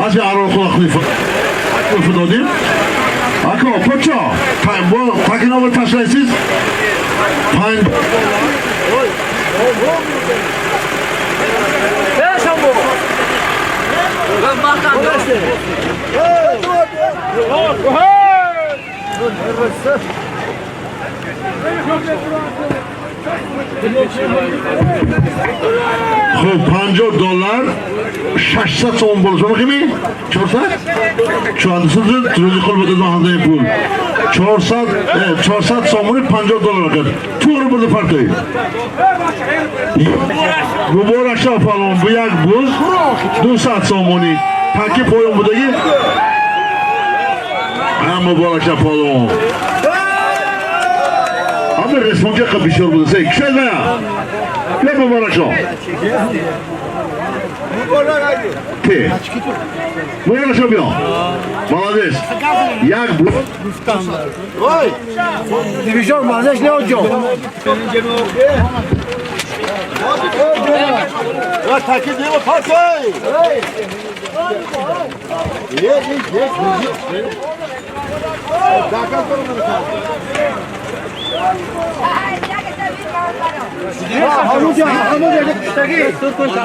Аз Арон Худо додим. Ако, почо? Бо такиново ташлайсиз? Панҷ. Хуб, 50 доллар 600 сомон боло шумо қими? 400? 400 рӯзи хул буд маҳазаи пул. 400 400 сомони 50 доллар кард. Туғри бурди партои. Муборак шав, палвон, бу як буз 200 сомонӣ. Таки поён будаги. Ҳам муборак шав, палвон. Ҳама респонка қа бисёр буда. Сей, кушед бая. Бия, муборак шав. Те. Муборак шав, биё. Молодец. Як буз. Дивижон мазаш не оҷон. Ya takip değil mi Parkay? Ye ye ye ye. Ҳамуҷа ҳамуҷа куштагӣ. Ҳамуҷа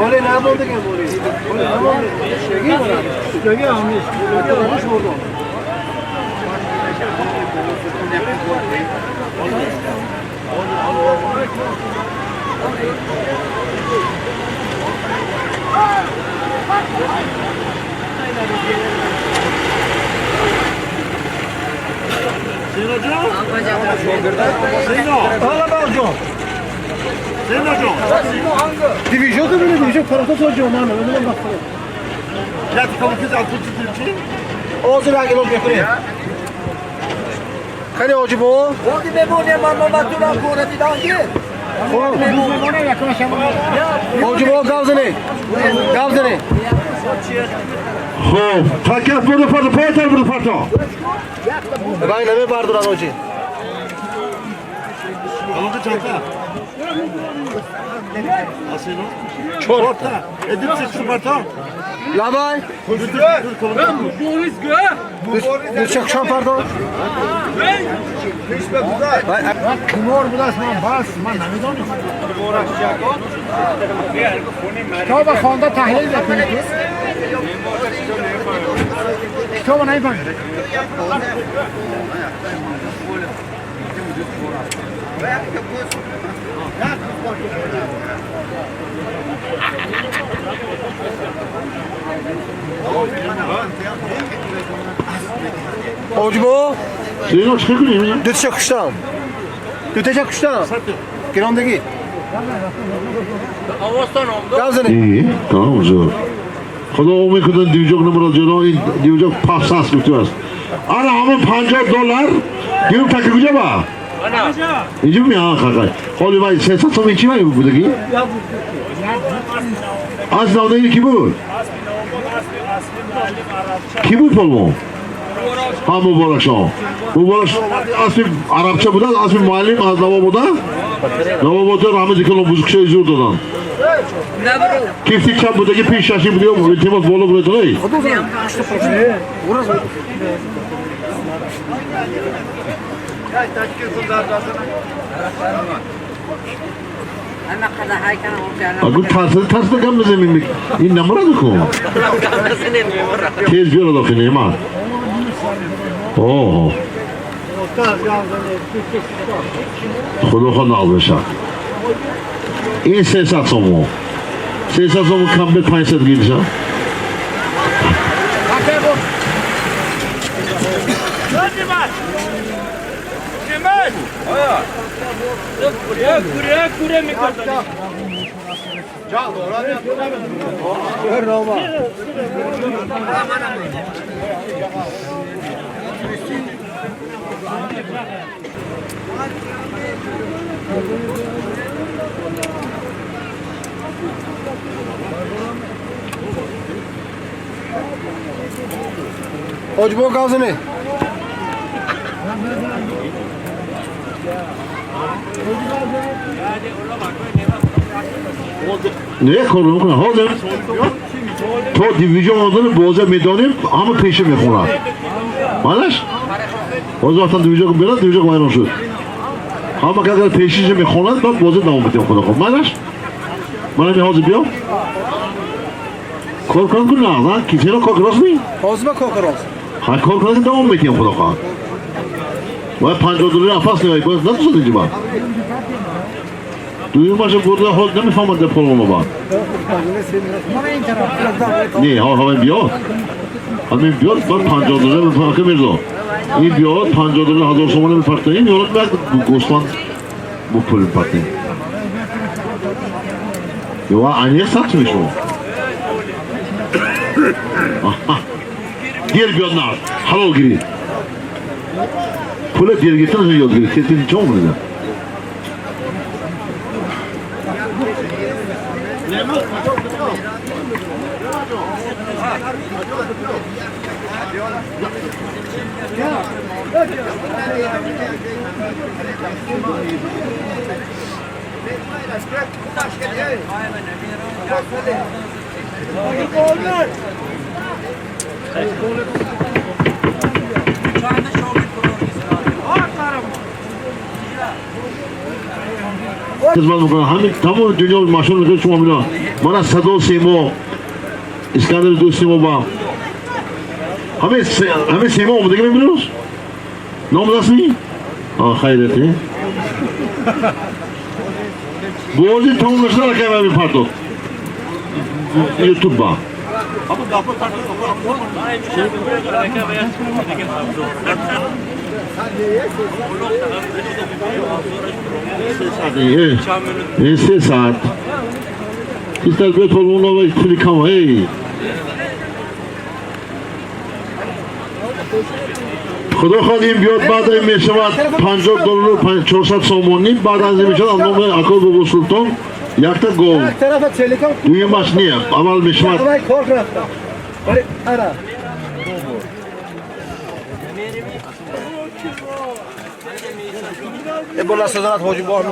Оле намондагем оле. Оле намонде. Куштагӣ куштагӣ ҳамиш. Куштагӣ бурдон. Сино ҷон? Сино. Ҳала баҷон. Сино ҷон. Дивижон то бинед, дивижон парато то ҷон ман намедонам бахтар. Як камкиз аз пути чи? Озир як илоҷ мекунем. Кани оҷибо? Oldu memone mamma matura kore didangi. Оҷибо гав зане. Гав зане. Хуб, такят бурду парто, пойтар бурду парто. Вай намебардорад оҷи. Калонка чанта? Асино? Чорта. Эдип сексу парто? Лабай. Дучакшан пардон. Кумор будааст, ман бас, ман намедонам. Китоба хонда таҳлил мекунӣ ту? Китоба намефаҳмӣ. Оҷибо? Сино чӣ кунем? Дуташа куштам. Дуташа куштам. Гирондагӣ. Гав зане. И, тамом зур. Худо умед кунад дивҷок намурад ҷано ин дивҷок пас аст гуфту аст. Ана ҳамон 50 доллар гирум таки куҷа ба? Инҷо ми ҳа қақай. Холи вай 300 сом чи вай будаги? Аз навдаги ки буд? Ки буд полвон? Ҳа муборак шо. Муборак аспи арабча буда, аспи муаллим аз наво буда? Наво буда раҳмати калон бузукшаи зур доданд. Кифти чап будаги пеш шаши буди илтимос боло буретонай. Агу тарсида тарсида гап мезанем ин намурад ку. Тез биёрад охи неъмат. Оҳо. Худо хоҳ нағз бешад. Ин 300 сомон. 300 сомон кам бед 500 гирша. Hocbo gazını. Не кору мекунад. Ҳозир то дивизион омадани боза медонем, ҳама пеша мехонад. Малаш? Ҳозир вақтан дивизион берад, дивизион вайрон шуд. Ҳама агар пешиша мехонад, баъд боза давом медиҳем, худо хоҳад. Малаш? Мана ми ҳозир биё. Кор кунад ку на, кисеро кор рост ми? Ҳозир ба кор рост. Ҳа, кор кунад ки давом медиҳем, худо хоҳад. Бояд 50 доллар афас невай, бояд надусад инҷа ба. Дуюмаша бурда ҳол намефаҳмад дар полоно ба. Не, ҳа, ҳамин биёд. Ҳамин биёд, баъд 50 доллар мепарка Мирзо. Ин биёд 50 доллар 1000 сомона мепартаем, ёрад як гӯсфанд бо пул мепартаем. Ё аниқ сахт мешумо. Дер биёд нард, ҳалол гирид. Пула дер гирифтан ёд гирид. Тез чо омадида? Хизмат мекунад. Ҳамин тамоми дунё машҳур мекунад шумо мина. Мана садо семо Искандари дӯсти мо ба ҳамин семо омадагӣ мебинӯз? Номадастми? Хайрат. Бозӣ тамом нашуда ракай мепартод. Ютуб ба. Се саат. Истар биёд полвон пули кам эй. Худо хоҳад ин биёд, баъд ин мешавад 50 доллару 400 сомонӣ, баъд аз ин мешавад аз номи Акои Бобо Султон якта гол. Дуюмаш не, аввал мешавад. Бола сазанат ҳоҷи бо.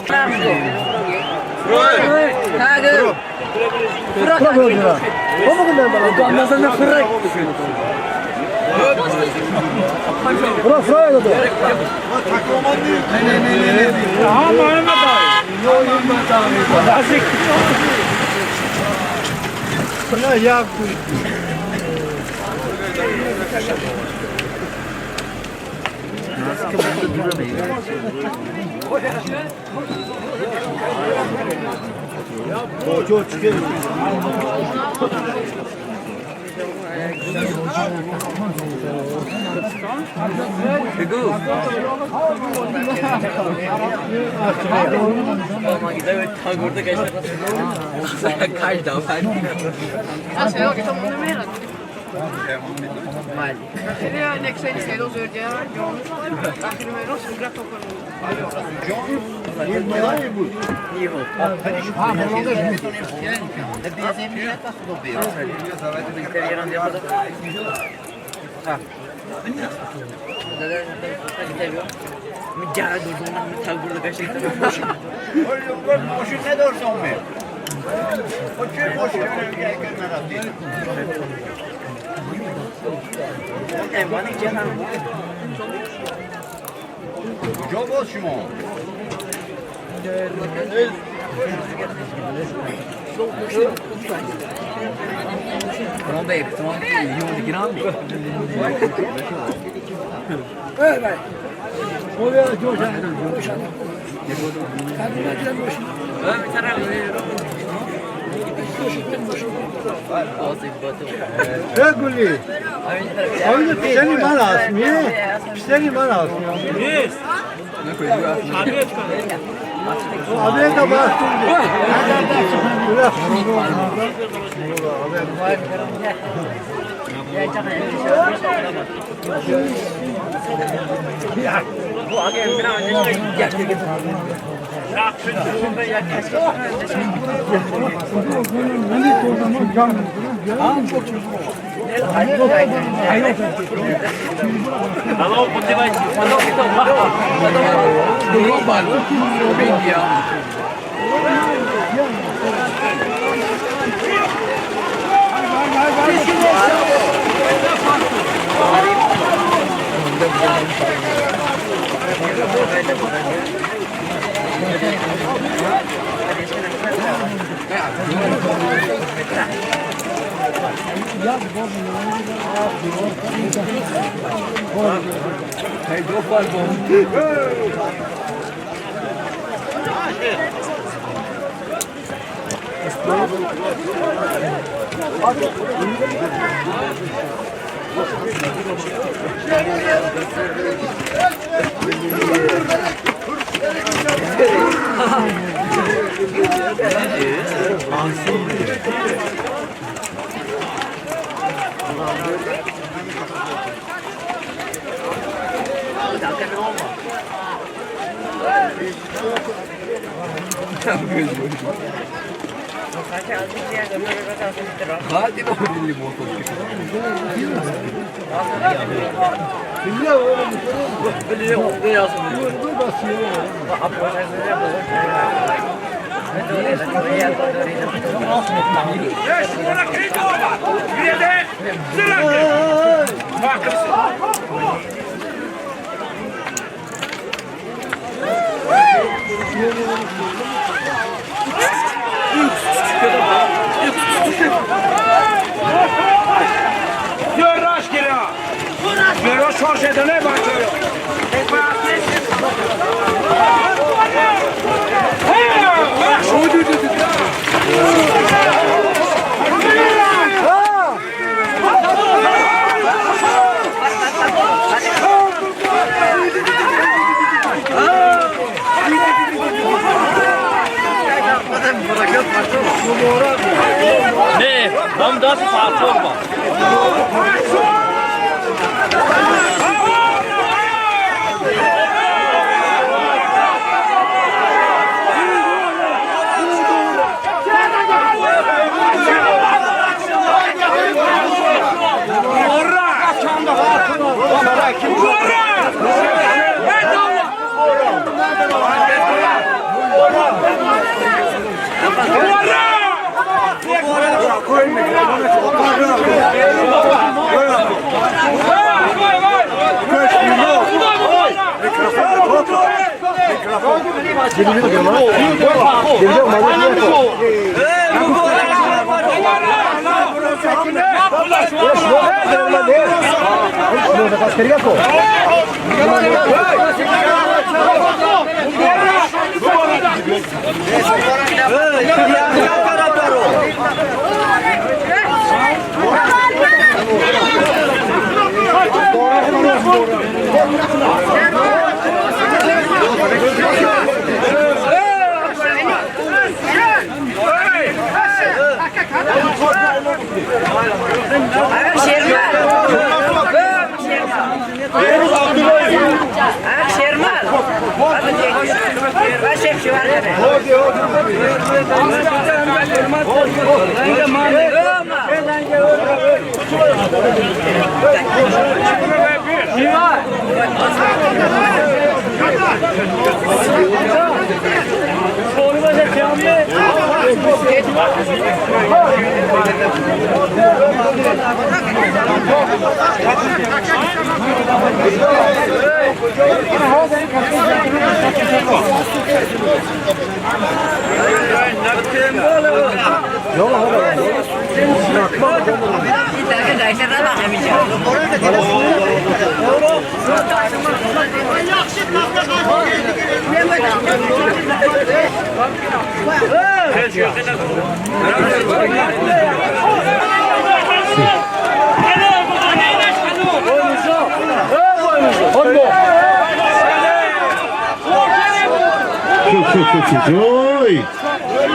Шуд, шуд. Ой!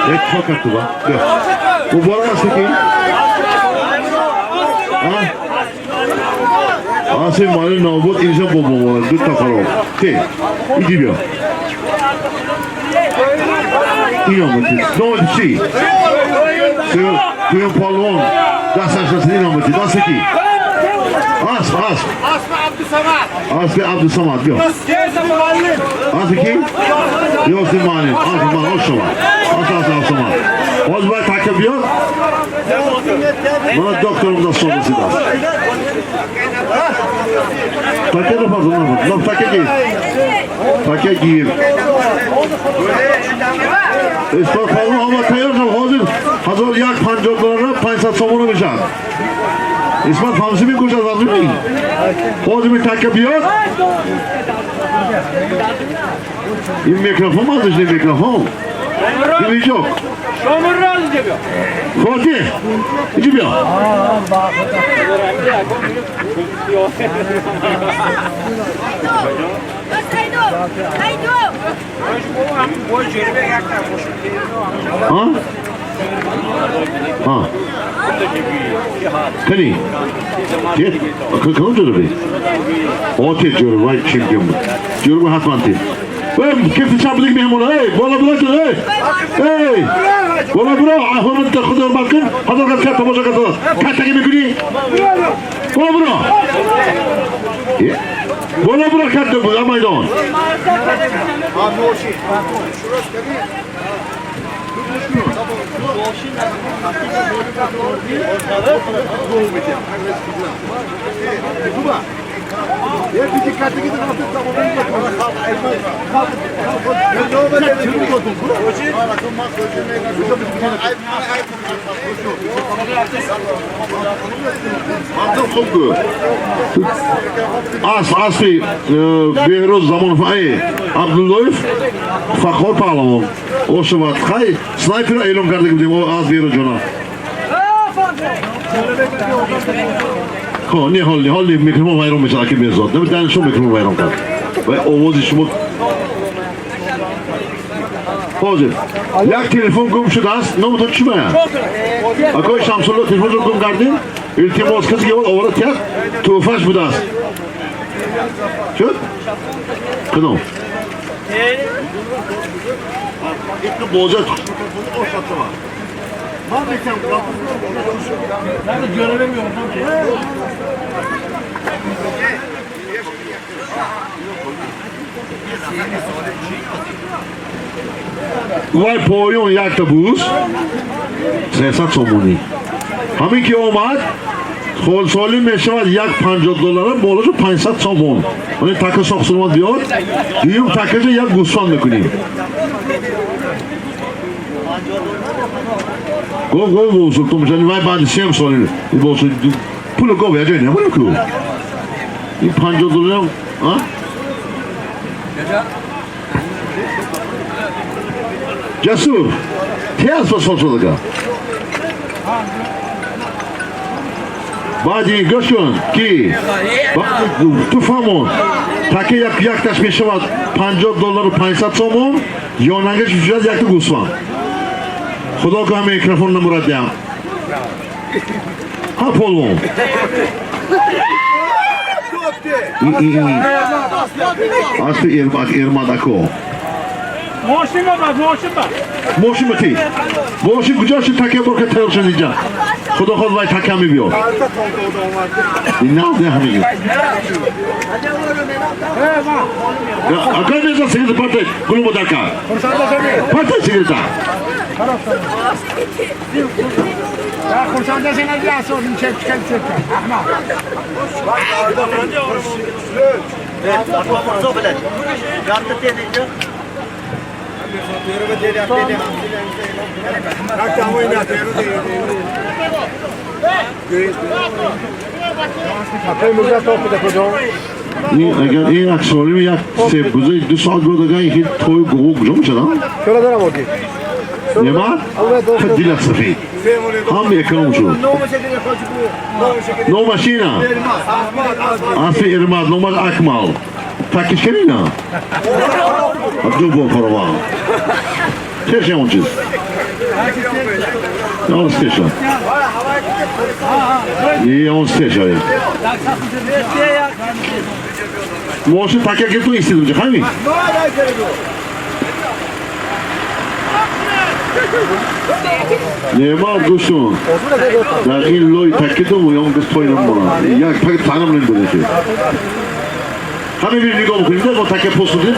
Як кард ту ба. Муборак аст ки? Аси мали набуд инҷа бо муборак ду та хароб. Те. Иди бия. Ин омад. Номад чӣ? Дуюм палвон дасташ расид ин омад. Даст ки? Асп, асп. Асп Абдусамад биё. Асп ки? Ёси маълим. Асп ман ош шава. Асп асп Абдусамад. Ҳозир бояд така биёд. Мана докторум даст расидааст. Така да фарзанд набуд. На така гир. Така гир. Исмат палвон омад тайёр шуд. Ҳозир 1050 доллар 500 сомона мешавад. Исмат фамси мекушад вазми. Ҳозир ми така биёд. Ин микрофон мазаш не микрофон. Дивижок. Фотиҳ, иҷи биё. Ҳа? Ҳа. Кани? Кадом ҷурбе? Оте ҷурб, вай чемпион буд. Ҷурб ҳатман ти. Кифти чап диг меҳмон, эй, бола бура кун, эй! Эй! Бола бура, ҳурмат худо ҳурмат кун. Ҳазор кас кат тамошо кардааст. Каттагӣ мекунӣ? Бола бура! Бола бура кат буд, майдон. Асп, аспи Беҳрӯз Замонов, ай Абдуллоев Фахор паҳлавон. Ошавад. Хай, снайперро эълон карда будем аз Беҳрӯз ҷона. Хо, не ҳолли, ҳолли микрофон вайрон мешавад аки Мирзод. Намедонам шумо микрофон вайрон кард. Ва овози шумо ҳозир. Як телефон гум шудааст. Номатон чӣ бая? Акои Шамсулло телефонро гум кардем. Илтимос касе ки овора тиҳад, тӯҳфаш будааст. Шуд? Кадом? Боза вай поён якта буз 300 сомонӣ. Ҳамин ки омад холсолӣ мешавад 150 доллара, болошу 500 сомон. Ани така сохсулмат биёд, дуюм такаша як гӯсфанд мекунем. Гов гов босултон мешавад, вай баъди 3 соли босул пулу гов яҷой намонем ку. Ин 50 долларам, а? Ҷасур, ти аст ба солшудага? Баъди гӯш кун, ки ту фаҳмон, таки якташ мешавад 50 доллару 500 сомон, ёнангаш мешавад якта гӯсфанд. Худо ки ҳама микрофон намурад диҳам. Ҳа полвон. Аспи Эрмад ако. Мошин ба, мошин ба. Мошин ба ти. Мошин куҷо шуд такя бор ка тайёр шуд инҷа. Худо хоҳад вай такя мебиёд. На, не ҳамин. Акай меза сигарета партай, гулу модар кард. Партай сигарета. این اگر این اکسوری یک سه بزرگ 2 ساعت بود اگر این توی گوگو کجا میشد؟ چرا دارم آگی؟ نعمت؟ دیل سفید هم یکم شد. نو ماشینا. اصلی ارماد نومش اکمال. такиш кардӣ на? Ду бор парован. Чеш он чиз. Он стеша. И он стеша. Мошин такя гирифту истид унҷа, хами? Неъмат гӯшун. Дар ин лой такидум ё он гӯш пой намонад. Як пак танам намедонед. Ҳаме бир нигоҳ бикунед, мо такя посудем,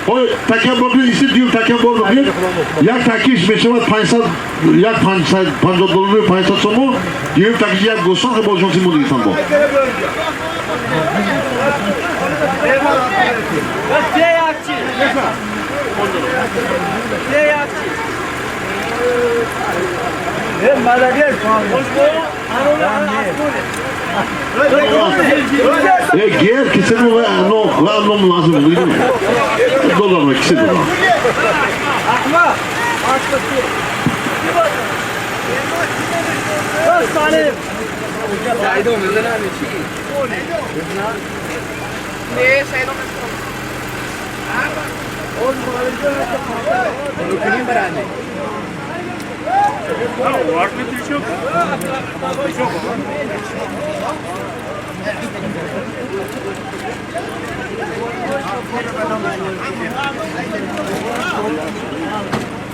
ой, такя бор бир истид, дюм такя бор бир. Як такиш мешавад 500, як 550 доллар 500 сомон, дюм такиш як гӯсфанд бо ҷонси мудигитан бо. Гер кисени ва ном лазим değil mi? Dolar ve kise dolar.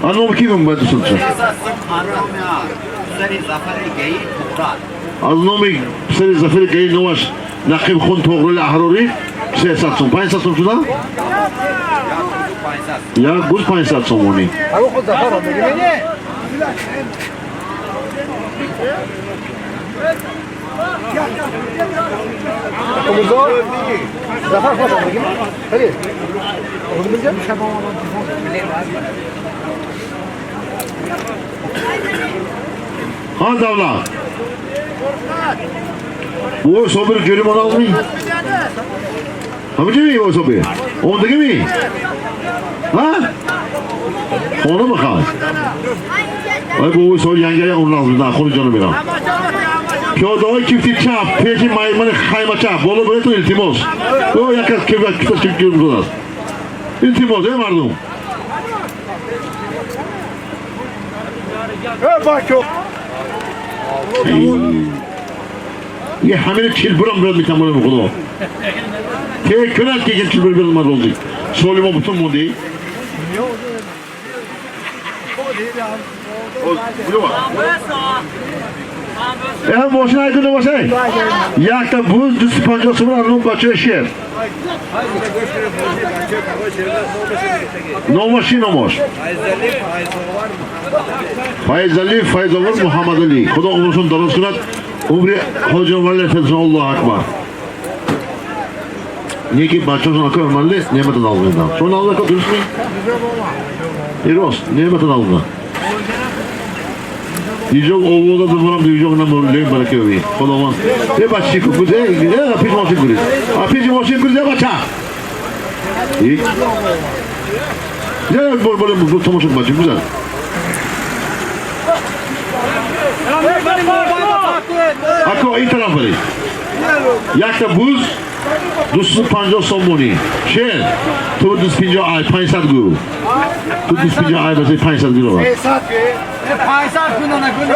Anomu kim باید دوستان؟ از نام پسر ظفر گئی نامش نقیب خون طغرل احراری 300 سوم 500 سوم شده؟ یک گوز 500 سومونی. ها давлат. Бо собир ҷаримон алми? Ҳаминҷа бо собир? Он дига ми? Ҳа? Хона мехоҳад. Ай бо собир янга он лазм на хони ҷоно мерам. Пиёдаҳои кифти чап пеши маймани хайма чап боло баретон илтимос. О як аз кифт кифт кифт аст. Илтимос эй мардум. یه همین 40 برام بیاد میتمنم خدا. که کنند که 40 برام بیاد من روزی. سوالی ما بتون موندی. ماشین ای کنه باشه. یک تا بوز 250 سومن از اون بچه شیر. نامش نامش. فیض علی فیض آور محمد علی. خدا عمرشون دراز کند. عمر حاج عمر فضل الله اکبر. نیکی بچه‌شون آقا عمرلی نعمت aldı. Sonra Allah dürüst mü? راست نعمت aldı. دیجا آورده دوبارم دیجا نم لیم برکه بی خداوند ای بچه کو بوده ای پیش ماشین گریز پیش ماشین گریز بچه ای یه بار بار بار تماشا بچه بزن اکو این طرف بری یک تا بوز 250 سومونی شیر تو 250 ای 500 گو تو 250 ای بس 500 گو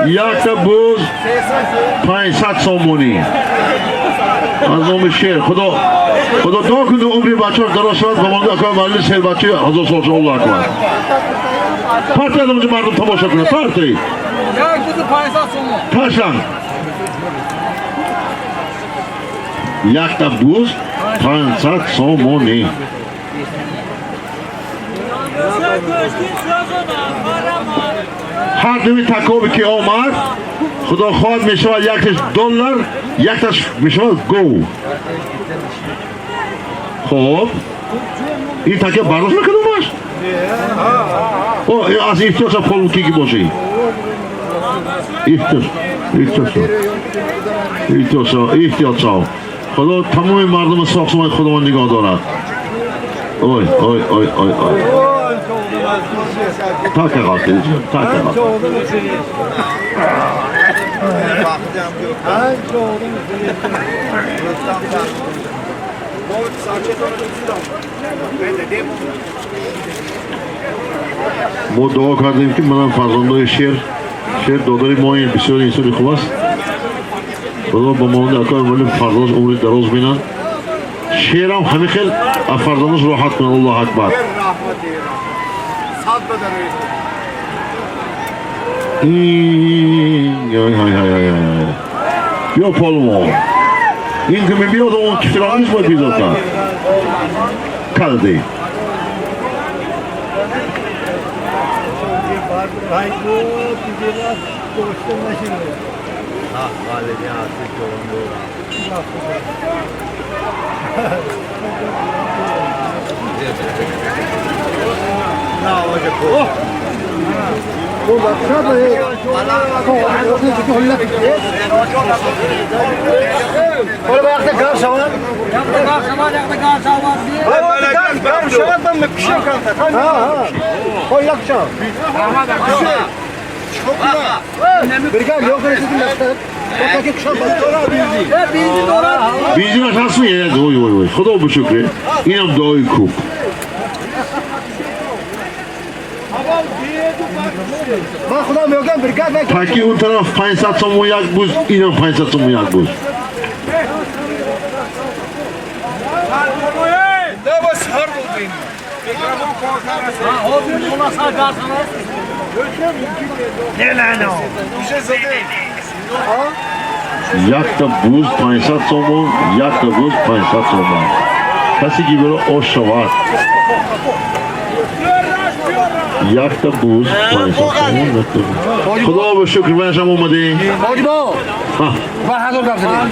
یک تا بوز 500 سومونی از نام شیر خدا خدا دعا کنه عمری بچه‌ها دراز شود و مانده اکا ولی سر بچه هزار سال الله اکبر پارتی ادمونجا مردم تماشا کنه پارتی تاشان یک تا بوز 500 سومونی هر دوی تکابی که آمد خدا خواهد می شود یکش دلار یکش می شود گو. خب این تکه برداشت میکنم باش؟ او از احتیاط پول کی باشی؟ احتیاط احتیاط احتیاط خدا تمام مردم ساختمان خداوند نگاه دارد. اوی اوی اوی اوی اوی تا قاتل تا قاتل Мо дуо кардем, ки манам фарзандои шер, шер додари мо, ин бисёр инсони хуб аст. Худо ба монанди акои Эмомалӣ фарзандаш умри дароз бинад. Шерам ҳамин хел аз фарзандаш роҳат кунад. Аллоҳу акбар. Сад бадарои. Ин ҳай ҳай ҳай ҳай. Биё, полвон. Ин ки мебиёд, он кифтирониш бояд безор кард. Кардӣ. Бензинаш ҳаст ми? Ой, ой, ой. Худо ба шукре. Инам дуои кӯб. Ман худам мегӯям, бригад. Паки он тараф 500 сомон як буз, инам 500 сомон як буз. Лебас ҳар будин. Якта буз 500 сомон, якта буз 500 сомон. Касе ки биро ош шавад. Якта буз 500 сомон, якта буз. Худо ба шукр, манашам омадем. Ҳоҷибо, Ҳа, ба ҳазор гап задем.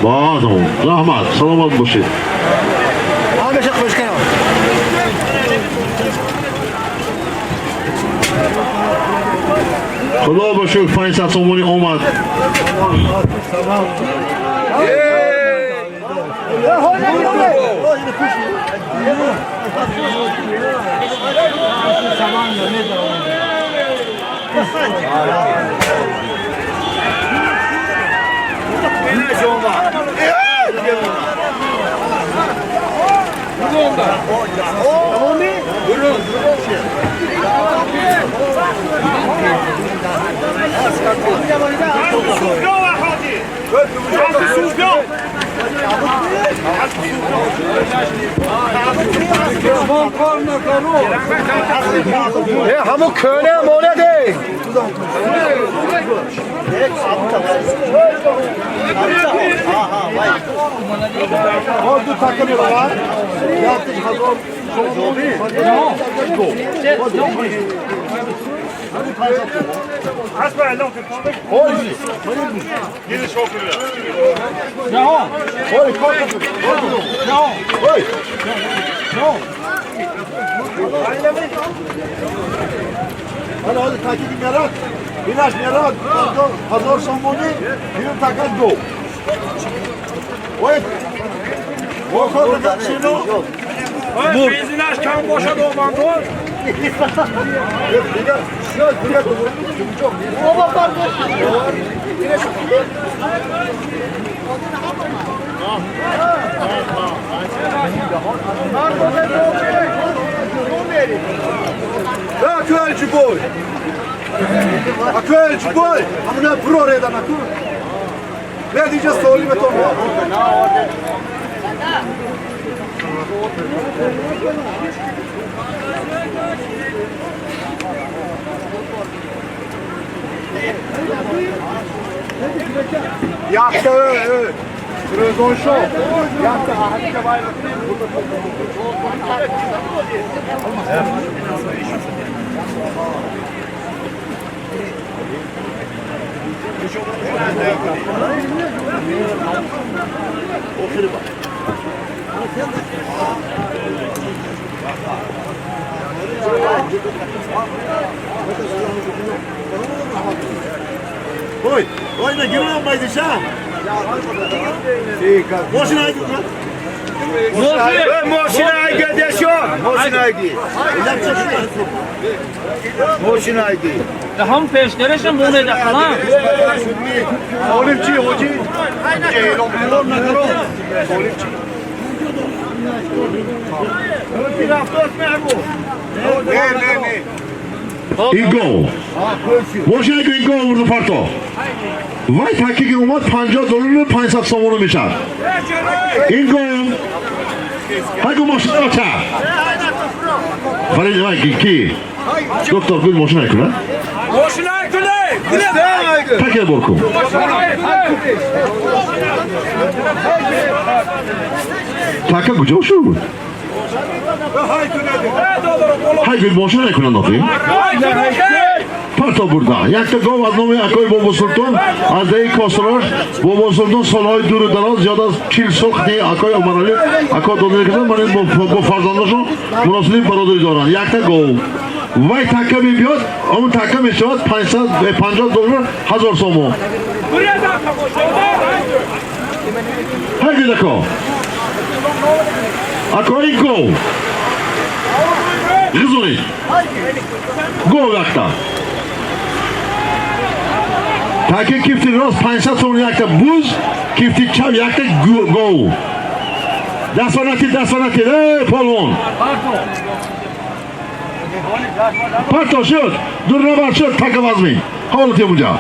Баъдам. Раҳмат, саломат бошед. Ҳамеша хушкарам. Худо ба шукр, 500 сомонӣ омад. Ҳамун кӯна монеде. Ҳала ҳоли такиди мерад. Бинаш мерад. 1000 сомонӣ, бирм такад ду. Ой. Ой, чино? Бензинаш кам бошад, обандор. Дигар, дигар. Аквелчи бой! Аквелчи бой! Амна бро реда наку. Ледиҷа соли бетон. Якта Рözон шо. Якта ахака байла. Ой, ой, на гирам байдиша. Мошина айги. Мошина айги дешо. Мошина айги. Мошина айги. Ҳам пештерешам монеда қалам. Олим чи, ҳоҷи? Эълон накард. Олим чи? Ин гов мошина ки ин гов бурду парто. Вай таке ки омад 50 доллар 500 сомону мешавад. Ин гов ҳайгу мошина оча. Фарид вай ки? Доктор гул мошина кунад? Мошина кунай! Таке бор кун. Така куҷо шуд? Ҳай гул мошина кунад охи? Парто бурда. Якта гов аз номи акои Бобо Султон аз деҳи Косрош. Бобо Султон солҳои дуру дароз зиёд аз 40 сол деҳи акои Умаралӣ ако дода мекарданд, ман бо фарзандашон муносиби бародарӣ доранд. Якта гов. Вай така мебиёд, он така мешавад 550 доллар 1000 сомон. Ҳай гул ако. Ако ин гов. Ғизонед. Гов якта. Таки кифти рост 500 сомон якта буз, кифти чап якта гов. Даст ба натид, даст ба натид, эй полвон. Парто шуд, дур набар шуд, така вазмин. Ҳолати унҷа.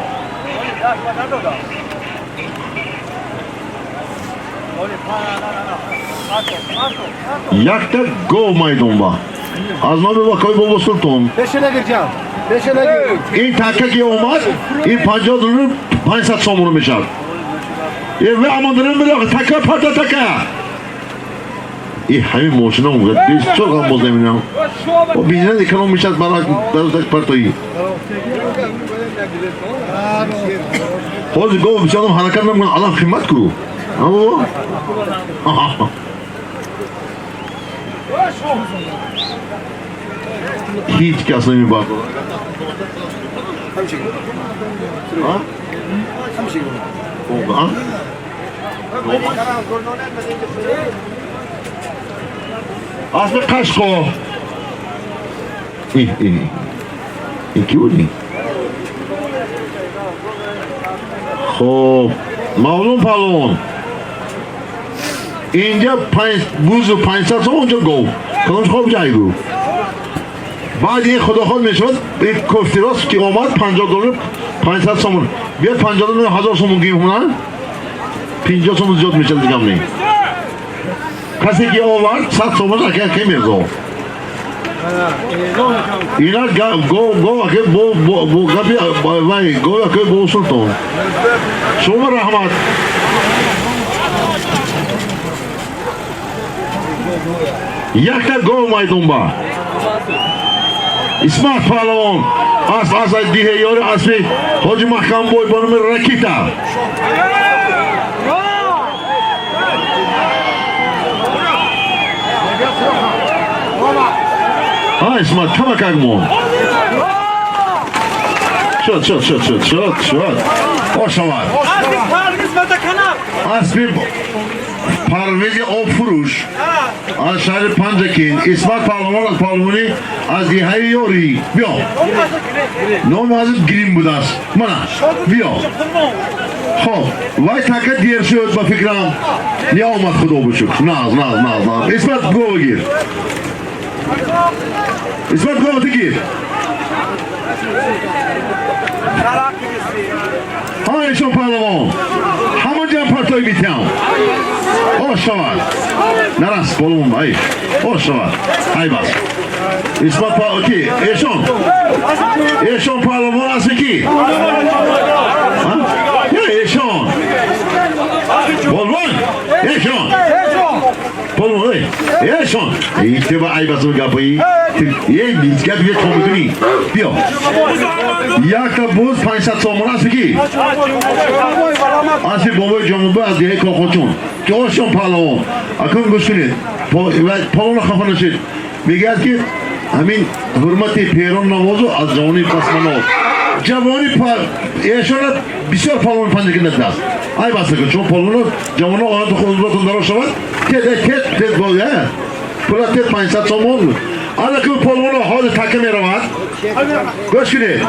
Якта гов майдонба. Аз номи вакои Бобо Султон. Ин така ки омад, ин 50 доллар 500 сомону мешавад. Ва амондарем биро така парта така. И ҳамин мошина омад, бисёр ғам боз намебинам. О бензин эконом мешавад барак барак партои. Ҳозир гов бисёр одам ҳаракат намекунад, аллам қимат ку. Аво? Ҳеҷ кас намебардорад. Асби қашқо. Ин ки буд? Хоб, Мавлон паҳлавон. Инҷа бузу 500 сом, онҷо гов. Кадомш хоб ҷай гу. Баъд ин худоход мешавад, ин кофти рост ки омад 50 доллар 500 сомон. Биёд 50 доллар 1000 сомон гирифт на? 50 сомон зиёд мешавад дигам не. Касе ки овард 100 сомон ака ки мезо. Ина гов гов ака бо бо гапи вай гов ака бо султон. Шумо раҳмат. Якта гов майдонба. Исмат паҳлавон аз аз диҳеёри асби Ҳоҷи Маҳкамбой бо номи Ракита. Ҳа Исмат камакак мон. Шуд шуд шуд шуд шуд шуд. Ошавад. Асби Парвизи обфурӯш аз шаҳри Панҷакент. Исмат паҳлавон аз паҳлавонӣ аз деҳаи Ёрӣ. Биё. Номи ҳазрат Грим будааст. Мана, биё. Хоб, вай така дер шуд ба фикрам. Неомад худо бишукр. Наз, наз, наз, наз. Исмат гова гир. Исмат гова ту гир. Ҳа ишон паҳлавон. Ҳамон ҷам партой митиҳам. Ош шавад. Нарас болумон ай. Ош шавад. Ай бас. Исмат па ки? Эшон. Эшон паҳлавон аст ки? Ҳа? Я эшон. Болвон. Эшон. Болвон эй. Эшон. Эй, теба ай бас гапи. Ей, гап бия комудуни. Биё. Якта буз 500 сомон аст ки? Аси бобои ҷонубӣ аз деҳаи Кохочун. Ки ошон паҳлавон. Акун гӯш кунед. Палвонро хафа нашед. Мегӯяд ки ҳамин ҳурмати перон навозу аз ҷавони пасманоз. Ҷавони эшона бисёр палвони панҷаки надидаст. Ай баста кун, чун палвоно ҷавоно ояд худратон дароз шавад, тед тед тед боя. Пула тед 500 сомон. Ана кун палвоно ҳоли така меравад. Гӯш кунед.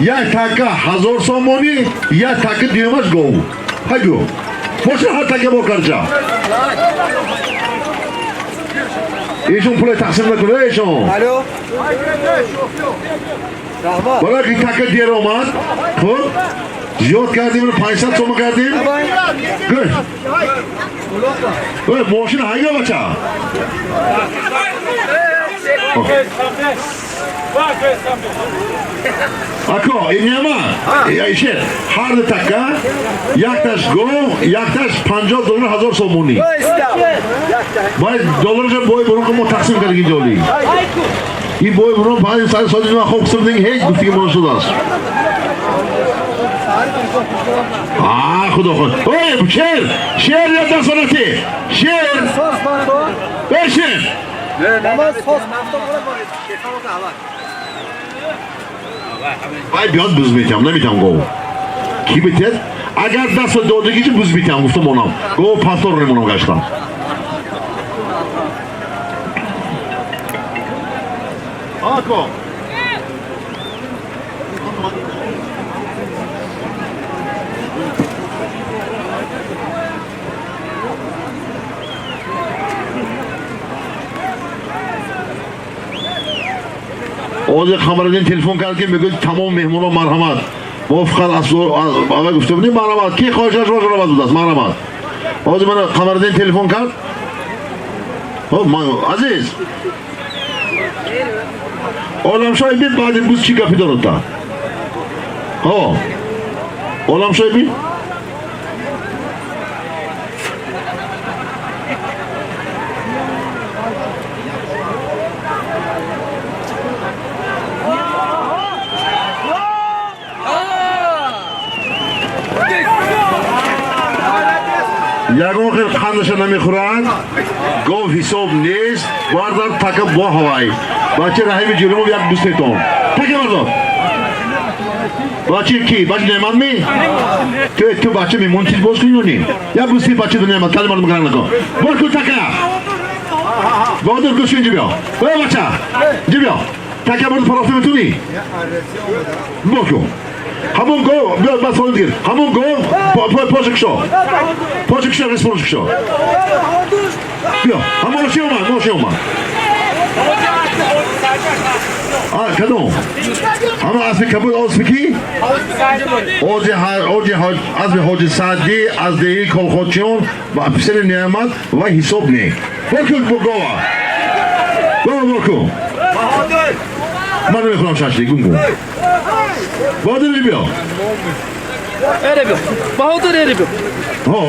Як така 1000 сомонӣ, як така дуюмаш гов. Ҳайгу. Боша ҳар така бо карҷа. ایشون پول تقسیم نکنه ایشون. الو رحمان برای که تک دیر اومد خب زیاد کردیم 500 تومن کردیم. گوش اوه ماشین هایگا بچه. Ако, инема, ише, ҳар ду така, якташ гов, якташ 50 доллар 1000 сомонӣ. Бай долларша бой бурун мо тақсим кардем ҷоли. Ин бой бурун панҷ сар соли ма хоб сурдин ҳеҷ гуфтиги мо шудааст. А, худо худ. Ой, шер, шер я дасонати. Шер. Бешин. Вай биёд буз метиҳам, наметиҳам гов. Ки битиҳад? Агар даст додагичи буз метиҳам, гуфтам онам. Гов пастор мемонам гаштам. Ако. Ози Қамариддин телефон кард ки мегӯяд тамом меҳмонон марҳамат. Мо фақат аз ава гуфта будем марҳамат. Ки хоҳишаш бошад омад будааст марҳамат. Ози мана Қамариддин телефон кард. Хоб ман азиз. Оламшоҳ бин баъди буз чӣ гапи дорад та? Ҳо. Оламшоҳ бин. Ягон хел қандаша намехӯранд, гов ҳисоб нест, бардар така бо ҳавай. Бача Раҳими Ҷулимов як дӯстетон. Така бардор. Бача ки? Бача Неъмат ми? Ту бача мемон чиз боз кунӣ ё не? Як дӯсти бача ду Неъмат, кали мардум гаран накун. Бор кун така. Баҳодур гӯш инҷа биё. Э бача, инҷа биё. Така бурд парафта метунӣ? Бор кун. Ҳамон гов, биё баъд фонд гир. Ҳамон гов, поши кушо. Поши кушо, респонш кушо. Биё, ҳамон мошин омад, мошин омад. А, кадом? Ҳамон аспи кабуд, аспи ки? Ози аспи Ҳоҷи Саъдӣ, аз деҳи Колхозчиён ва писари Неъмат ва ҳисоб не. Бор кун гова. Гова бор кун. Ман намехӯрам шашлик, гум кун. Баҳодур биё. Эре биё. Баҳодур эре биё. Ҳо.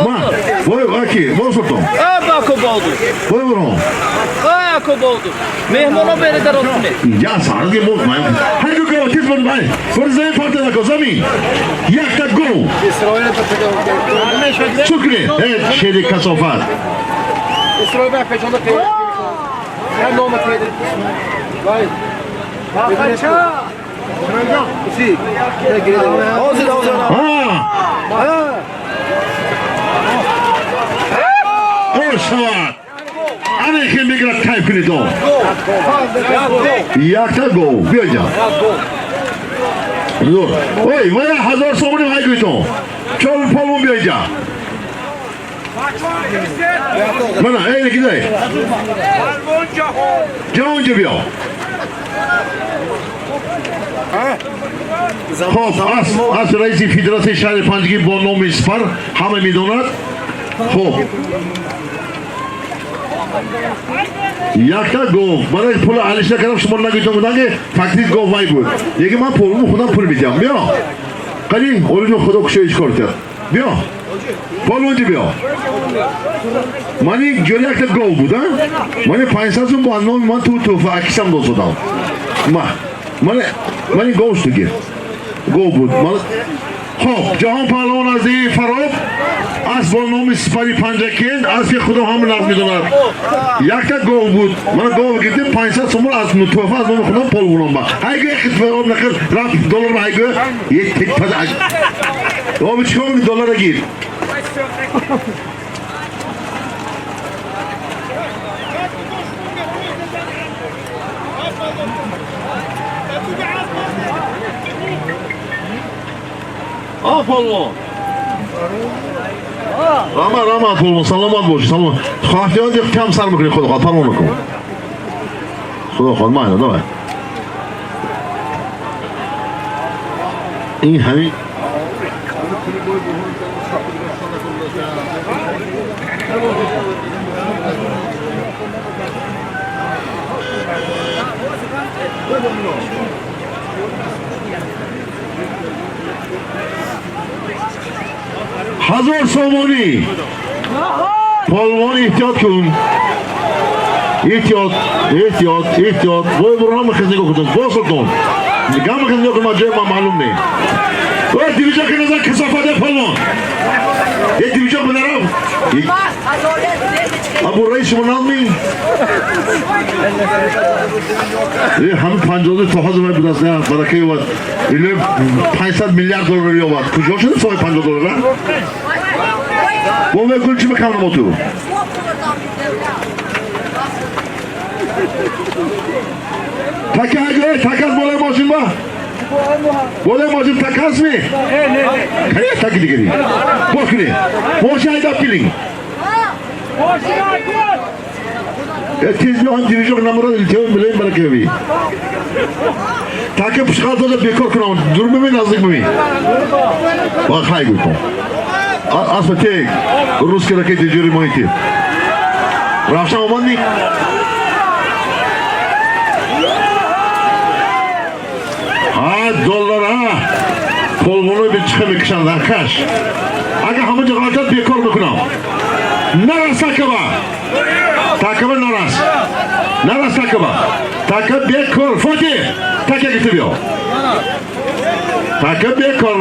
Ма, вой, аки, вой султон. Э, бако Баҳодур. Вой бурон. Э, ако Баҳодур. Меҳмоно бере дар отуне. Я сарги муд ман. Ҳар ку гов тиз бор бай. Бор замин парта нако замин. Якта гов. Чӣ кунӣ? Э, шери касофат. Исроил ба печонда пе. Я нома пе. Вай. Си. Ҳозир ҳозир. А! О, шавад. Ана хел мегирад кайф кунед о. Якта гов. Биё инҷа. Зур. Ой, вая 1000 сомонӣ ҳай гӯйтон. Чор полмон биё инҷа. Мана, эй, некидай. Ҷаҳон инҷа биё. Хоб, аз раиси федератсияи шаҳри Панҷакент бо номи Сипар ҳама медонад. Хоб. Якта гов. Барои пула алиш накардам, шумо нагӯйтон буданд ки фактик гов вай буд. Яке ман пулму худам пул медиҳам. Биё. Қани, Олиҷон худо кушоиш кор кард. Биё. Полонҷи биё. Мани ҷоли якта гов буд, а? Мани 500 сум бо номи ман ту туҳфа акисам дод. Ма. Мани гов шуд гир. Гов буд. Хоб, Ҷаҳон паҳлавон аз деҳи Фароб, аз бо номи Сипари Панҷакент, аз ки худо ҳама нағз медонад. Якта гов буд. Ман гов гирдем 500 сомон аз туҳфа аз номи худам пол бурам ба. Ҳайгӯ як хитфа об нахир, рафт доллар ба ҳайгӯ, як тик паз аж. Об чикор мекунӣ доллара гир? Афалло. Раҳмат, раҳмат, полвон, саломат бошӣ, саломат. Хоҳтиёт кам сар мекунӣ, худо хоҳад, парво накун. Худо хоҳад, майна, давай. Ин ҳамин 1000 сомонӣ. Полвон, эҳтиёт кун, эҳтиёт, эҳтиёт, эҳтиёт. Вой, буро, ҳама хез нигоҳ кун, бо султон гама хез нигоҳ кун, ман ҷои ман маълум не. Ой, движок назар, касофат, полвон, е движок бинарам. Абу раис, шумо надми ҳамин 50 то ҳозир вай будаст, не, барака ёбад, ило 500 миллиард доллар ёбад. Куҷо шуда соҳиби 50 доллара? Бо мекун чӣ мекам намо ту? Така ҳаҷо, така аз болои мошин, ба болои мошин така аст ми? Кая таки дигари? Боз кунӣ. Мошин ҳайдаб килинг. Тез биё, ҳам движок намурад, илтиҳом билем, баракави. Така пушқал дода бекор кунам. Дур бибин, наздик бибин. Ва хай гуфтам. Асма тек, русский ракети ҷури моити. Равшан омад ми? Ҳа, доллар, ҳа. Полвонои бечиха мекушанд, ҳакаш. Агар ҳама ҷо ғалтад, бекор мекунам. Нарас такаба. Такаба нарас. Нарас такаба. Така бекор. Фотиҳ, така гирифта биё. Така бекор.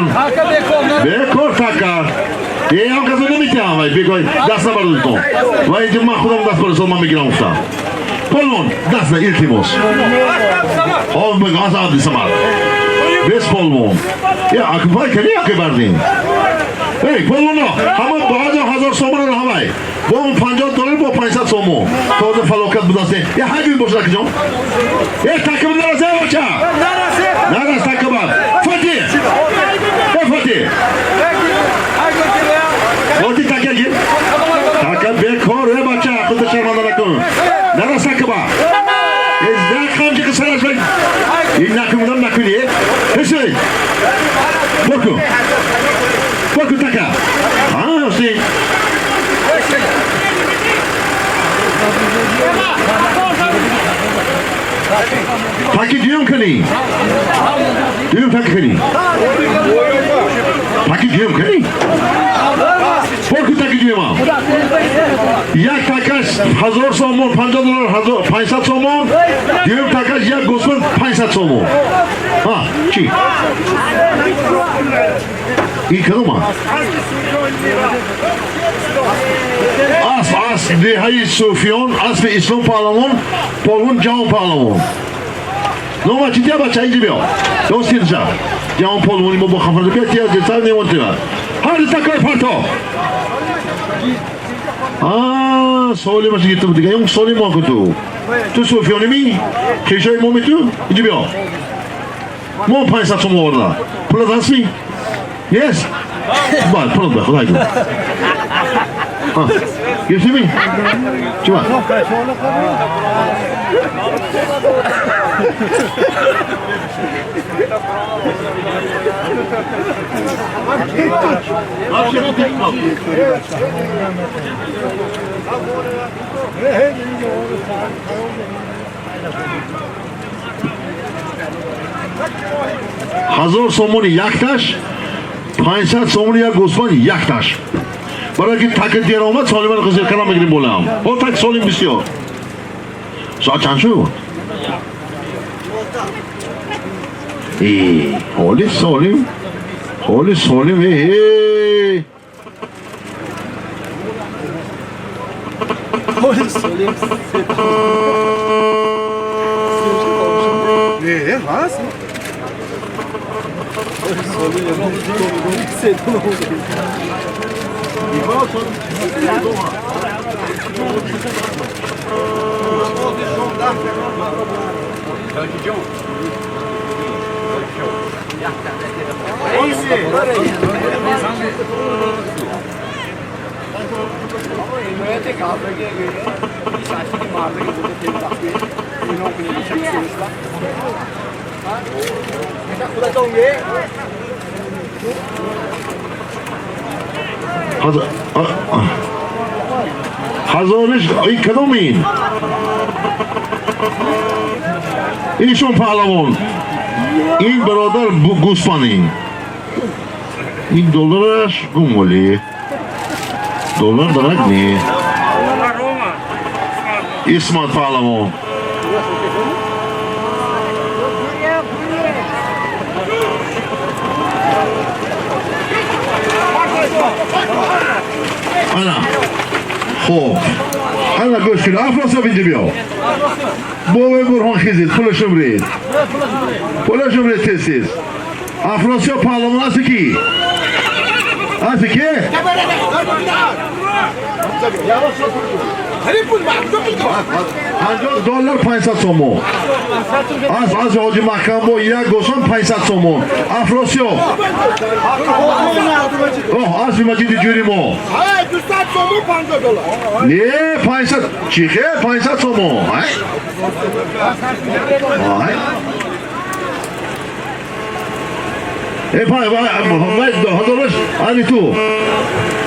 Бекор така. Е, ҳам касо наметиҳам, вай бекор даст набардодитон. Ва инҷо ман худам даст бардостам, ман мегирам гуфтам. Полвон, даст на, илтимос. Ҳов мегӯ, аз Абдисамад. Бес полвон. Я, акбай кани яке бардин. Эй, полвоно, ҳама бо 1000 сомонро ҳамай. Бо 50 доллар, бо 500 сомон. Тоза фалокат будаст. Я, ҳаҷми бошад, акиҷон. Э, такаба нарас, э, бача. Нарас такаба. Фотиҳ. Э, Фотиҳ. Фотиҳ, така гир. Така бекор, э, бача, худо шарманда накун. Нарас такаба. Э, захам ки сараш бай. Ин накунам накуни, э. Ҳусейн. Бокун. Бокун така. А, Ҳусейн. Таки дуюм кунӣ. Дуюм таки кунӣ. Таки дуюм кунӣ. Бокун таки дуюмам. Як такаш 1000 сомон, 50 доллар, 500 сомон. Дуюм такаш як гӯсфанд, 500 сомон. Ҳа, чӣ? Ин кадома? Асп, асп, деҳаи Суфиён, аспи Ислом паҳлавон, полвон Ҷаҳон паҳлавон. Нома чӣ тия, бача, инҷа биё. Достирша. Ҷаҳон полвони мо бо хафа биё, тия зиртар немон тира. Ҳар такой парто. А, соли маша гирифта буд дига, он соли мо ту. Ту Суфиёни ми? Хешои мо ми ту? Инҷа биё. Мо 500 сом оварда. Пулат ҳаст ми? Нест? Бал, пулат ба, худой кун. Ҳа, гирифтӣ ми? Чӣ ба? 1000 сомони якташ, 500 сомони як гӯсфанд якташ. Барои ки таки дер омад, солиман қизир калам мегирим болаам. О, так солим бисёр. Соат чанд шуд? Э, ҳоли солим, ҳоли солим, э, э. Nee, was? Ҳазориш ин кадом ин? Ишон паҳлавон. Ин бародар гӯсфанд ин. Ин доллараш гум вале. Доллар дарак не. Исмат паҳлавон. Ана. Хоб. Ана гӯш кунед. Афросиёб инҷо биё. Бобои Бурҳон хизид, пулашум ред. Пулашум ред тез-тез. Афросиёб паҳлавон аст ки? Аст ки? $50 500 сомон. Аз ҳоҷи Маҳкам бо як гӯсон 500 сомон. Афросиёб. Оҳ, аз Маҷиди ҷури мо. 200 сомон $50. Не, 500. Чӣ хел 500 сомон? Ай. Ай. Э, пай, вай, вай, ҳазораш ани ту.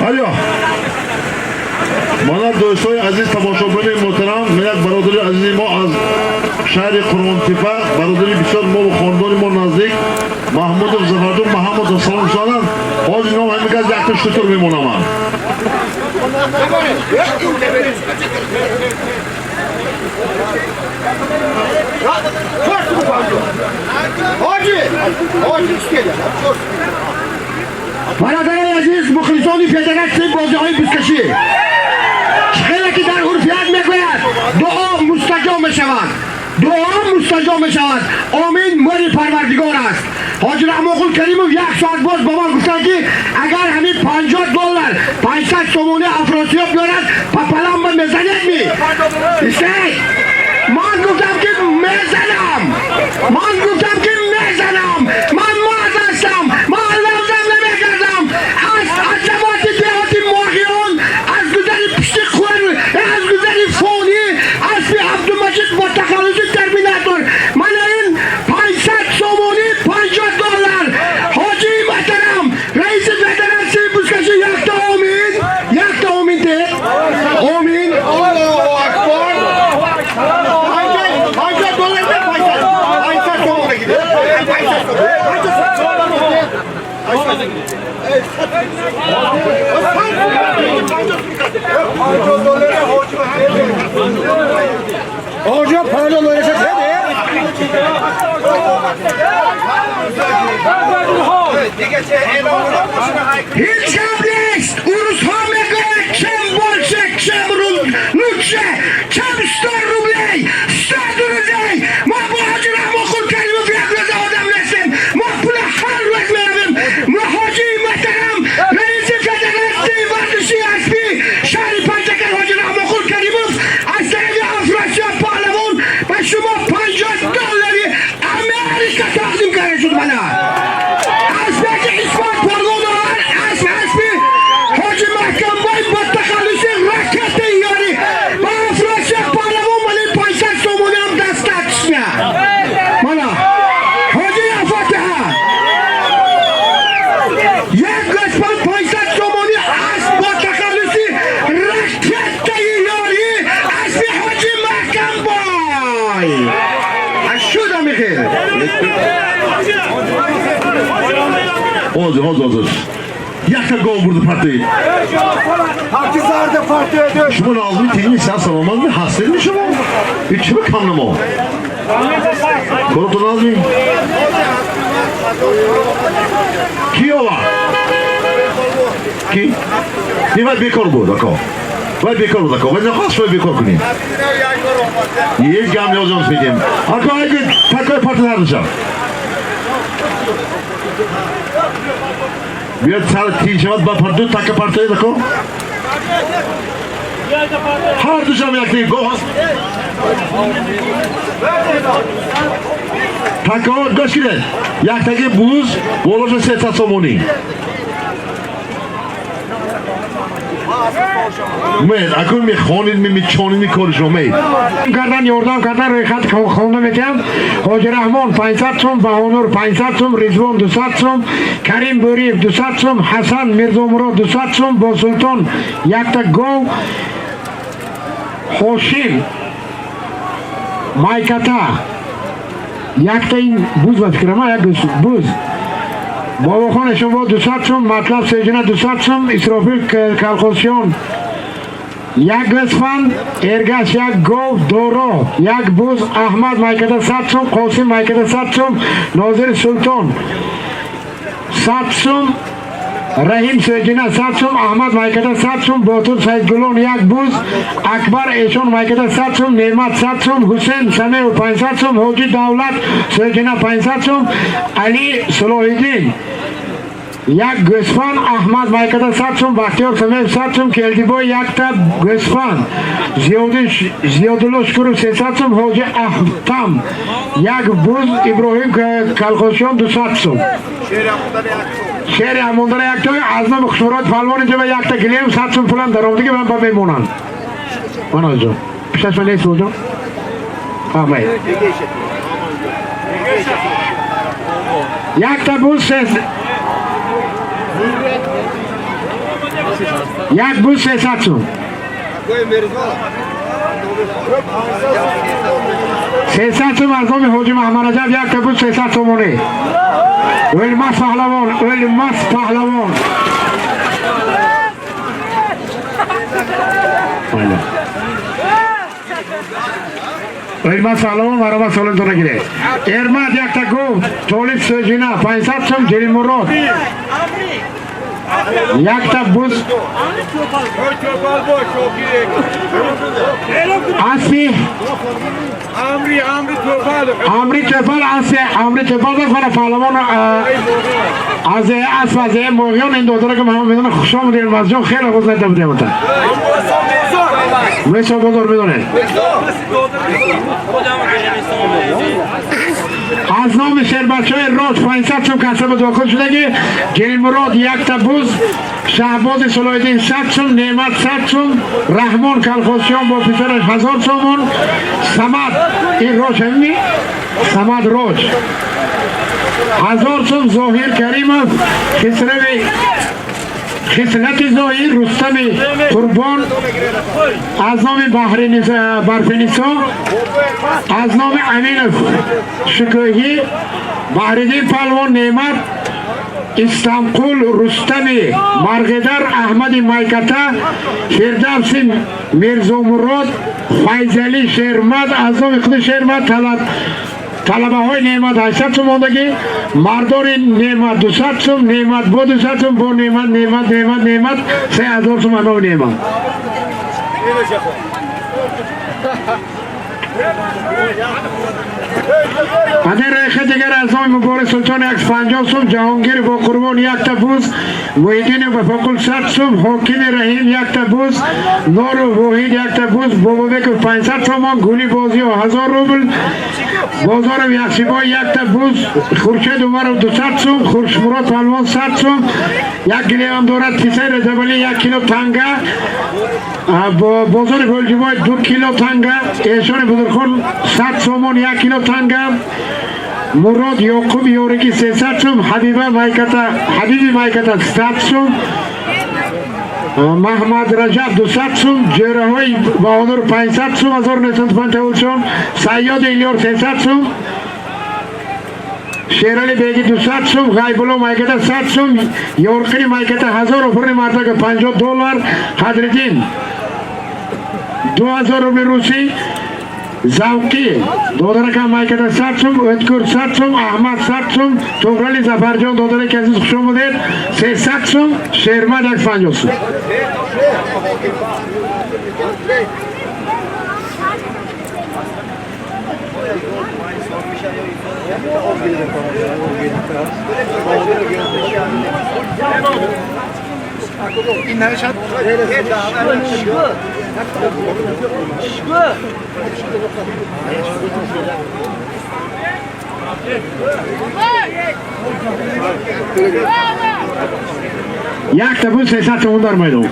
Алё. Мана дӯстои азиз, тамошобинони муҳтарам, як бародари азизи мо аз шаҳри Қурғонтепа, бародари бисёр мо ва хонадони мо наздик, Маҳмудов Зафардун Маҳамудов салом шуданд. Ҳозир ном ҳамин газ якта шутур мемонаманд. Бародарони азиз, мухлисони федератсияи бозиҳои бузкашӣ, хеле ки дар урфият мегӯяд, дуо мустаҷоб мешавад. Дуо мустаҷоб мешавад. Омин мӯри Парвардигор аст. Ҳоҷи Раҳмонқул Каримов як соат боз ба ман гуфтанд, ки агар ҳамин $50 500 сомонӣ Афросиёб биёрад, папаламба мезанед ми? Истед! Ман гуфтам, ки мезанам! Ман гуфтам, ки мезанам! Ман мард ҳастам! Ман лавзам намекардам! Аз азавоти деҳоти моҳиён, аз гузари пушти қӯр, аз гузари фонӣ, аспи Абдумаҷид бо тахаллуси Терминатор. Мана ин 500 сомонӣ $50. Ҳоҷии муҳтарам, раиси федератсияи бузкашӣ, якта омин, якта омин де. Омин. Аллоҳу акбар. $50 не 500. 500 сомон гиред. 500 сомон. 500 сомон. Hoca $50 چه Ҳеҷ гап нест. Урусҳо мегӯянд, чем больше, чем лучше, чем 100 рублей, 100 друзей. Мо бо ҳоҷи Раҳмонқул Каримов як рӯза одам нестем. Мо пула ҳар рӯз меравем. Мо ҳоҷии муҳтарам, раиси федератсияи варзиши аспӣ шаҳри Панҷакент ҳоҷи Раҳмонқул Каримов аз тарафи Афросиёб паҳлавон ба шумо $50 Америка тақдим карда шуд. Мана аспаки Исмат Парлон овар, асп аспи ҳоҷи Маҳкамбой бо тахаллуси Ракетаи ёрӣ ба Афросиёб паҳлавон мани 500 сомонӣ ҳам достаточно. Мана ҳоҷи Фотиҳа, як гӯсфанд 500 сомонӣ, асп бо тахаллуси Ракетаи ёрӣ, аспи ҳоҷи Маҳкамбой. Шуда мехел. Ҳозир, ҳозир, ҳозир. Якта гов бурди партоид. Parti zarda parti ödü. Шумо назми тинҷи сиҳат саломат ми? Ҳастед шумо? Ин чӣ кам намо? Коротон назми? Ки овард? Ки? Не, вай бекор буд, ако. Вай бекор буд, ако. Вай нахост вай бекор кунем. Ҳеҷ гап лозим медем. Ако, айди такои парта ҳардушам. Биёд сар тинҷ шавад, ба ду така партоед, ако. Ҳардушам якти гов ҳаст. Такаҳо гӯш кунед. Яктаги буз болоша 300 сомонӣ. Мед, акун мехонид, мечонид, мекори шумо мед. Кардан, ёрдам кардан, рӯйхат хонда метиҳам. Ҳоҷи Раҳмон 500 сум, Баҳонур 500 сум, Ризвон 200 сум, Карим Бӯриев 200 сум, Ҳасан Мирзомурод 200 сум, Босултон якта гов, Ҳошим Майката якта, ин буз ба фикрама, як буз, Бобохон Эшонбо 200 сум, Матлаб Сеҷина 200 сум, Исрофил Калхосиён як гӯсфанд, Эргаш як гов, Доро як буз, Аҳмад Майката 100 сум, Қосим Майката 100 сум, Нозири Султон 100 сум, Раҳим Сеҷина 100 сум, Аҳмад Майката 100 сум, Ботур Саидгулон як буз, Акбар Эшон Майката 100 сум, Неъмат 100 сум, Ҳусен Самеев 500 сум, Ҳоҷи Давлат Сеҷина 500 сум, Али Салоҳиддин як гӯсфанд, Аҳмад Майката 100 сум, Бахтиёр Самеев 100 сум, Келдибой якта гӯсфанд, Зиёдулло Шукуров 300 сум, Ҳоҷи Аҳтам як буз, Иброҳим Калхосиён 200 сум, Шери Амондара якта, аз номи Хушмурод Палвон инҷа якта гилем, 100 сум пулам даромадиги ман ба мемонанд. Манаҷон, пишташ ман нест боҷон? Амай. Якта буз, як буз 300 сум. 300 сум аз номи Ҳоҷи Маҳмад Раҷаб якта буз 300 сомонӣ. Өлмас паҳлавон, Өлмас паҳлавон. Өлмас паҳлавон баробар солимтона гиред. Эрмат якта гов, Толиб Сӯҷина 500 сум, Ҷелимурод якта буз, аспи Амри Топал, аспи Амри Топал аст. Мана паҳлавон аз асп аз моҳиён ин додара ки ман медонам. Хуш омадед, Элмазҷон, хеле хуш надида будем. Мисо бозор медонед. Аз номи шербачаҳои рост 500 сум касаба дохил шудагӣ, Ҷелимурод якта буз, Шаҳбози Салоҳиддин 100 сум, Неъмат 100 сум, Раҳмон Калхосиён бо писараш 1000 сомон, Самад, ин роҷ ҳамини? Самад роҷ 1000 сум, Зоҳир Каримов, Хисрави Хислати Зоҳир, Рустами Қурбон аз номи Барфинисо, аз номи Аминов Шукӯҳӣ, Баҳриддин Палвон, Неъмат Истанқул, Рустами Марғидар, Аҳмади Майката, Фирдавси Мирзомурод, Файзалӣ Шермад аз номи худи Шермад, талабаҳои Неъмат 800 сум мондагӣ, мардони Неъмат 200 сум, Неъмат бо 200 сум, бо Неъмат, Неъмат, Неъмат, Неъмат 3000 сум аз номи Неъмат. Аз ин рӯйхат дигар аз номи Муборак Султон 150 сум, Ҷаҳонгир бо Қурбон якта буз, Муҳиддин Вафоқул 100 сум, Ҳокими Раҳим якта буз, Нору Воҳид якта буз, Бобобеков 500 сомон, Гули Бозиё 1000 рубл, Бозоров Яхшибой якта буз, Хуршед Умаров 200 сум, Хуршмурод Палвон 100 сум, як гилемам дорад Писари Раҷабалӣ 1 кило танга, Бозори Гулҷибой 2 кило танга, Эшони Бузургхон 100 сомон 1 кило танга, Мурод Ёқуб Ёрики 300 сум, Ҳабиба Майката, Ҳабиби Майката 100 сум, Маҳмад Раҷаб 200 сум, Ҷӯраҳои Баҳодур 500 сум, 1950 сум, Сайёд Илёр 300 сум, Шерали Беги 200 сум, Ғайбулло Майката 100 сум, Ёрқини Майката 1000 рубли, Мардак 50 доллар, Қадриддин 2000 рубли русӣ, Завқӣ додаракам Майката 100 сум, Өткүр 100 сум, Аҳмад 100 сум, Туғрали Зафарҷон додараки азиз хуш омадед 300 сум, Шермад 150 сум. Якта буз 300 сомон дар майдон.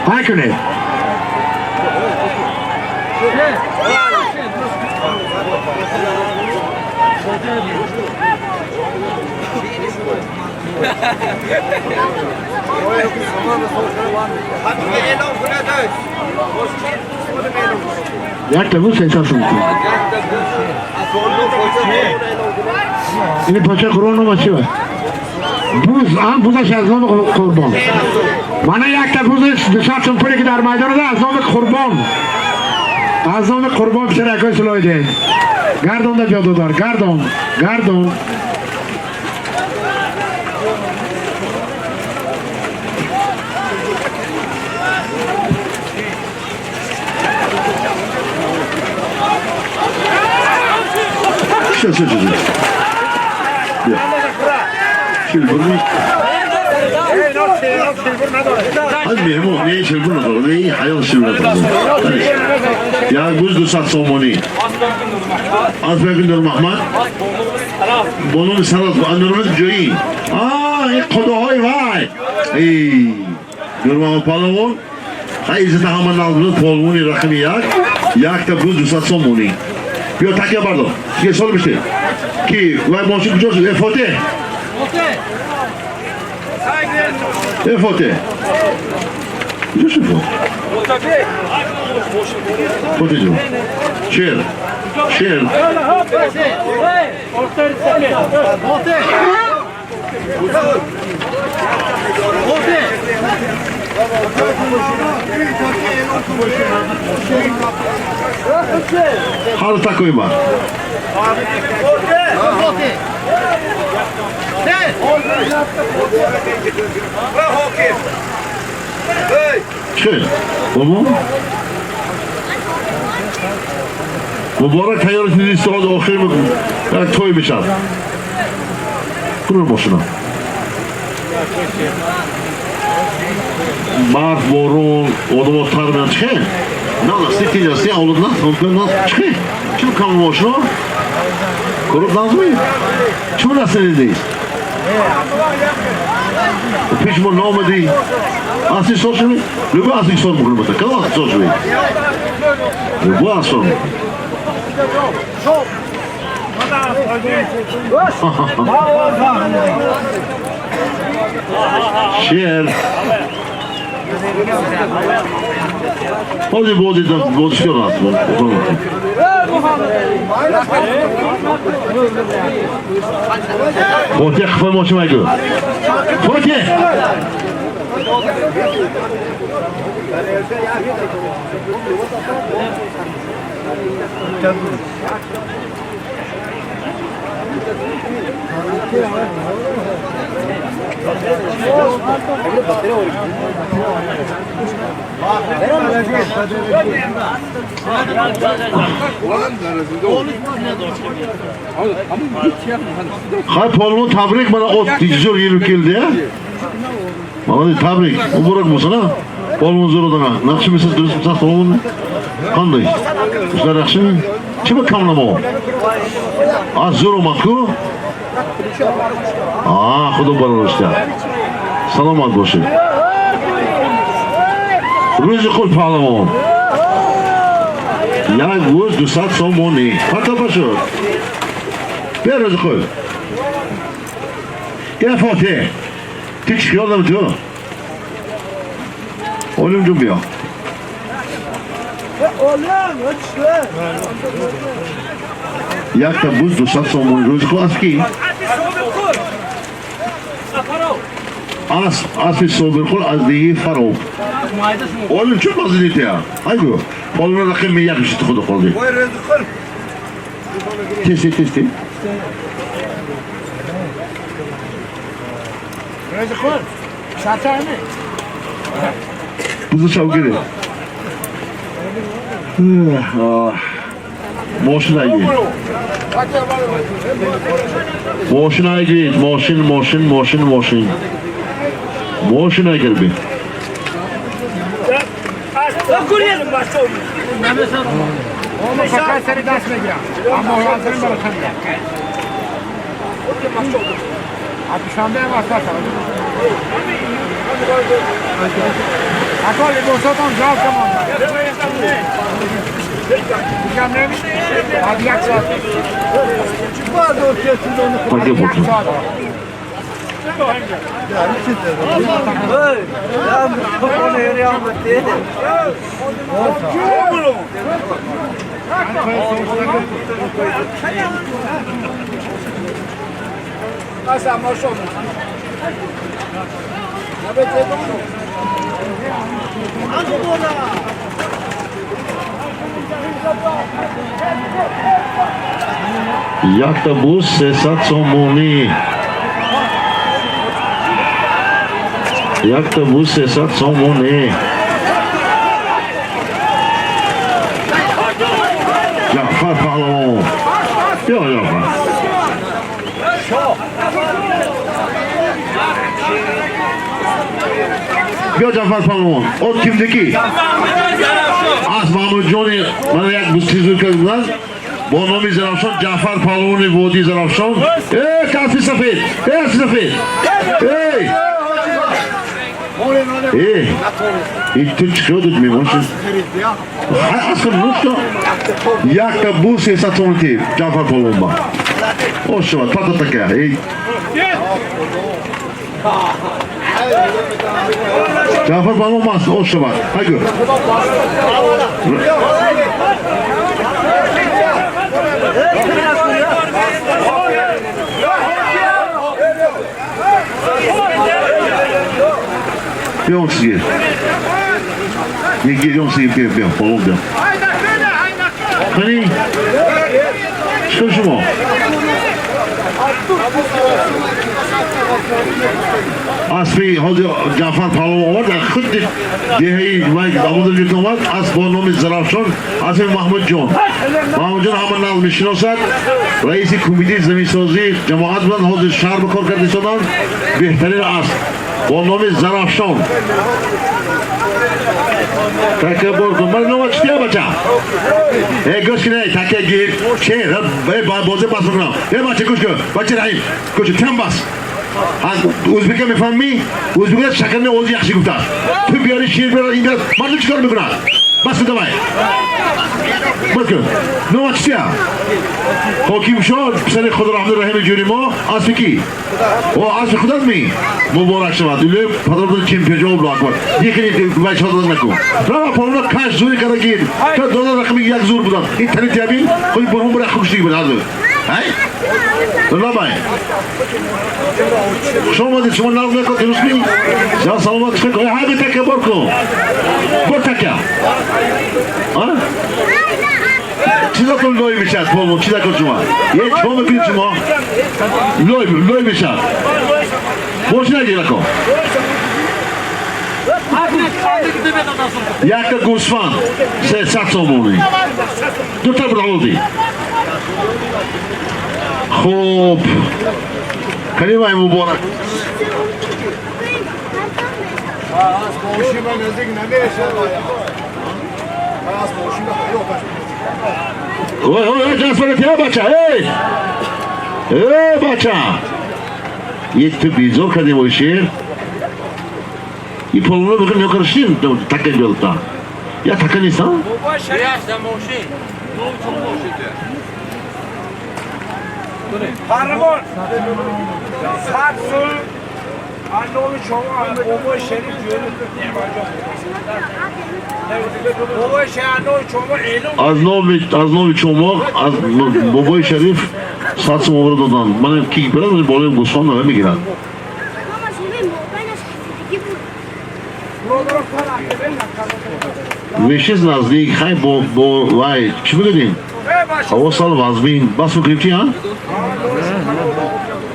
Ҳай кунед. Як та буз 300 сом. Ини пача Қурбон номаш чи? Буз, ам бузаш аз номи Қурбон. Мана як та буз 200 сом пуле ки дар майдон аз номи Қурбон. Аз номи Қурбон писаракои Сулойдин. Гардонда ҷо додар, гардон, гардон. Шо, шо, шо, шо. شلبر از مهمون نه شلبر نداره نه حیات شلبر نداره یا گوز 200 سومونی از بگن در محمد بونم سراز اندرمز جویی این خداهای وای ای نور محمد پهلوان خیلی عزت همه نازل پهلوانی رقم یک یک تا گوز 200 سومونی بیا تکیه بردار یه سال بشه کی وای ماشین کجا شد افاته افاته کجا شد فاته فاته جون شیر شیر حالا تکوی بار چه؟ بابا؟ مبارک تیارت نیست ساعت آخر میکنم توی بشم کنون ماشینا برف بارون آدم ها تر میان چه؟ نه نه سی تیجا سی اولاد نه نه چه؟ چون کم ماشینا؟ کروب نظمی؟ چون اصلا نیست؟ پیش ما نامدی اصلی سال شوی؟ لگو اصلی سال میکنم بتا کدام اصلی سال شوی؟ لگو اصلی سال شیر بازی بازی بازی شیر هست فاتح خفای ماشی مگو فاتح Hay polvon tabrik bana ot zo'r yelib keldi ya. Mana tabrik, muborak bo'lsin ha. Polvon zo'r odam. Yaxshimisiz, durustmisiz polvon? Qanday? Ishlar yaxshimi? Kim kamlama? Az zo'r omad-ku. Xudo barobar. Salomat bo'ling. Рӯзи худ паҳлавон. Як гӯз 200 сомонӣ. Фата шуд. Бیا рӯзи худ. Я фотеҳ. Ту чӣ хиёл дорӣ ту? Олим ҷун бیا. Як та буз 200 сомонӣ. Рӯзи худ аз кӣ? Асп, аспи Собирқул аз деҳи Фароб. Олим чун бозӣ дидия? Айгу. Полвон рақим як шуд худ холди. Тез тез тез. Рӯзи худ. Сатами. Бузушав гире. Мошин айгиред. Мошин айгиред. Мошин, мошин, мошин, мошин. Мошин айгирби. Пойди, Якта буз 300 сомонӣ. Якта буз 300 сомонӣ. Ҷаъфар паҳлавон. Биё Ҷаъфар. Биё Ҷаъфар паҳлавон. От кимдики? Аз Маҳмудҷони мана як бузки зур кард буданд. Бо номи Зарафшон Ҷаъфар паҳлавони водии Зарафшон. Э, кафи сафед! Э, аспи сафед! Эй! Э, ин ту чӣ кор дод мемон шуд? Аспи нушто? Якта буз 300 сомонӣ ти Ҷаъфар паҳлавон ба. Ошава, пата така. Эй. Ҷаъфар паҳлавон маст, ошава. Ҳагу. Биём сигир. Егир, сигир, биё, биё, паҳлавон биё. Қани? Чӣ кор шумо? Аспи ҳозир Ҷаъфар паҳлавон овард, дар худи деҳаи вай Абудалҷон омад, асп бо номи Зарафшон, аспи Маҳмудҷон. Маҳмудҷон ҳама нағз мешиносад, раиси кумитаи заминсозии ҷамоат буданд, ҳозир шаҳр ба кор карда истоданд. Беҳтарин асп бо номи Зарафшон. Такя бор кун. Ман нома чӣ тия бача? Э, гӯш кун, эй, такя гир. Шер, эй, бозӣ бас бикунам. Эй, бача, гӯш кун. Бача Раҳим, гӯш кун, тиам бас. Ӯзбека мефаҳмӣ? Ӯзбека шакарни ози яхши гуфтааст. Ту биёри шир биёр, ин биёр. Мардум чӣ кор мекунад? Бас кун, давай. Бас кун. Нома чӣ тия? Ҳокимшоҳ, писари Худо Раҳими ҷури мо, аспи кӣ? О, аспи худат ми? Муборак шавад. Уле падаратон чемпион ҷавоб акбар. Яхини вай шодад накун. Рава палона каш зури кара гир. Та дода рақами як зур будан. Ин тани тиябин, худи бурҳон бура хушдиги буд ҳазур. Ай? Лабай. Хуш омадед, шумо нағз мекунед, дурустми? Ҷон саломат шуд. Ой, ҳай битака бор кун. Бор така. А? Чизатон лой мешавад, полмон, чиза кун шумо? Е, чӣ мекунед шумо? Лой, лой мешавад. Бош нагир акон. Якта гӯсфанд 300 сомонӣ. Дута браводи. Хуб. Калимаи муборак. Ой, ой, ой, ҷасбара тия бача, эй! Эй, бача! Як ту безор кардем ой шер. И полно бихӯр нёкар шин, така биёлта. Я така нест, а? Парлавон 100 сум аз номи бобои Шариф ҷӯри бобои Шариф чомо эълон Аз номи чомоқ, аз бобои Шариф 100 сум оварда доданд. Ман ки бирад, болои гӯсфанд намегирад. Мешист наздик, хай бо вай, чӣ бигӯдем? Ҳаво сал вазмин. Бас мекунем чи, а?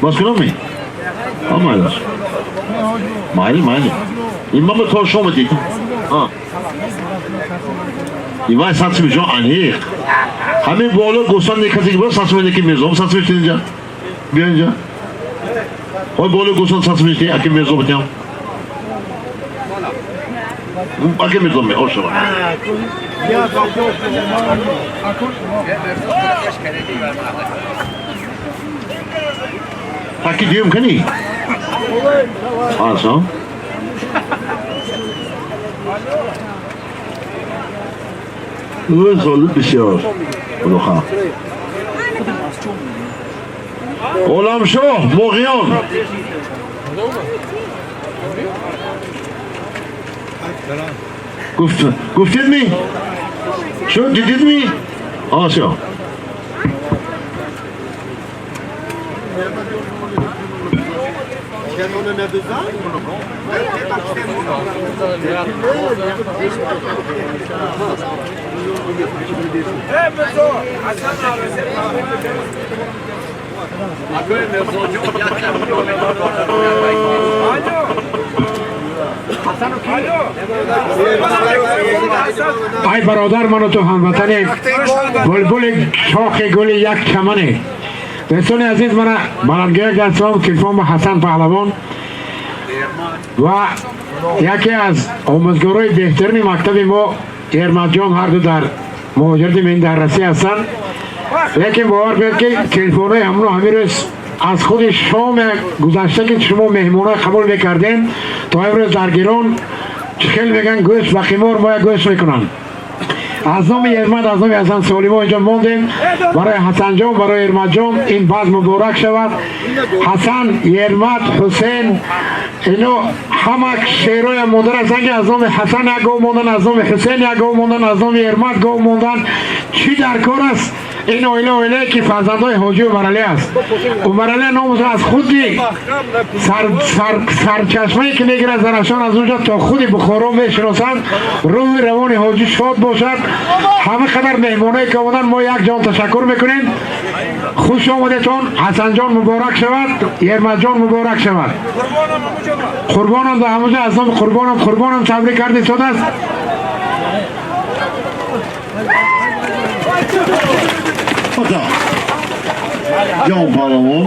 Бас кунам ми? А, майлаш. Майли, майли. Ин мама то шома дид. Ивай 100 сум ҷон аниқ. Ҳамин боло гӯсфанд касе ки бояд 100 сум ки мирзо 100 сум инҷа. Биё инҷа. Ой боло гӯсфанд 100 сум аки мирзо битям. Аки мирзо ме ошава. Аки дим кани? Аса. Зол бисёр. Худоха. Ғуломшоҳ Муғиён. Гуфтед ми? Шуд дидед ми? Осиё. Ай бародар, ману ту ҳамватане, булбули шохи гули як чамане. Дӯстони азиз, мана баландгӯяк дастом телефон ба Ҳасан Паҳлавон ва яке аз омӯзгорои беҳтарини мактаби мо Ерматҷон, ҳарду дар муҳоҷирати мин дар Россия ҳастанд. Лекин бовар кунед, ки телефонҳои ҳамоно ҳамин рӯз аз худи шоме гузашта, ки шумо меҳмонҳо қабул мекардем, то имрӯз дар гирон чӣ хел мегӯянд, гӯшт ба қимор моя гӯшт мекунанд. Аз номи Ермат, аз номи Ҳасан Солимо инҷо мондем. Барои Ҳасанҷон, барои Ерматҷон ин базм муборак шавад. Ҳасан, Ермат, Ҳусен, ино ҳама шероя мондан ҳастанд, ки аз номи Ҳасан як гов мондан, аз номи Ҳусен як гов мондан, аз номи Ермат гов мондан. Чӣ дар кор аст? Ин оила оилае ки фарзандои ҳоҷи Умаралӣ аст. Умаралӣ номаш аз худи сарчашмае ки мегирад Зарафшон, аз унҷо то худи Бухоро мешиносанд. Рӯҳи равони ҳоҷӣ шод бошад. Ҳама қадар меҳмоное ки омаданд, мо як ҷон ташаккур мекунем. Хуш омадетон. Ҳасанҷон муборак шавад, Ерматҷон муборак шавад. Қурбонам да ҳамуҷа аз номи Қурбонам, Қурбонам табрик кард истодааст. Ата. Ҷон паҳлавон.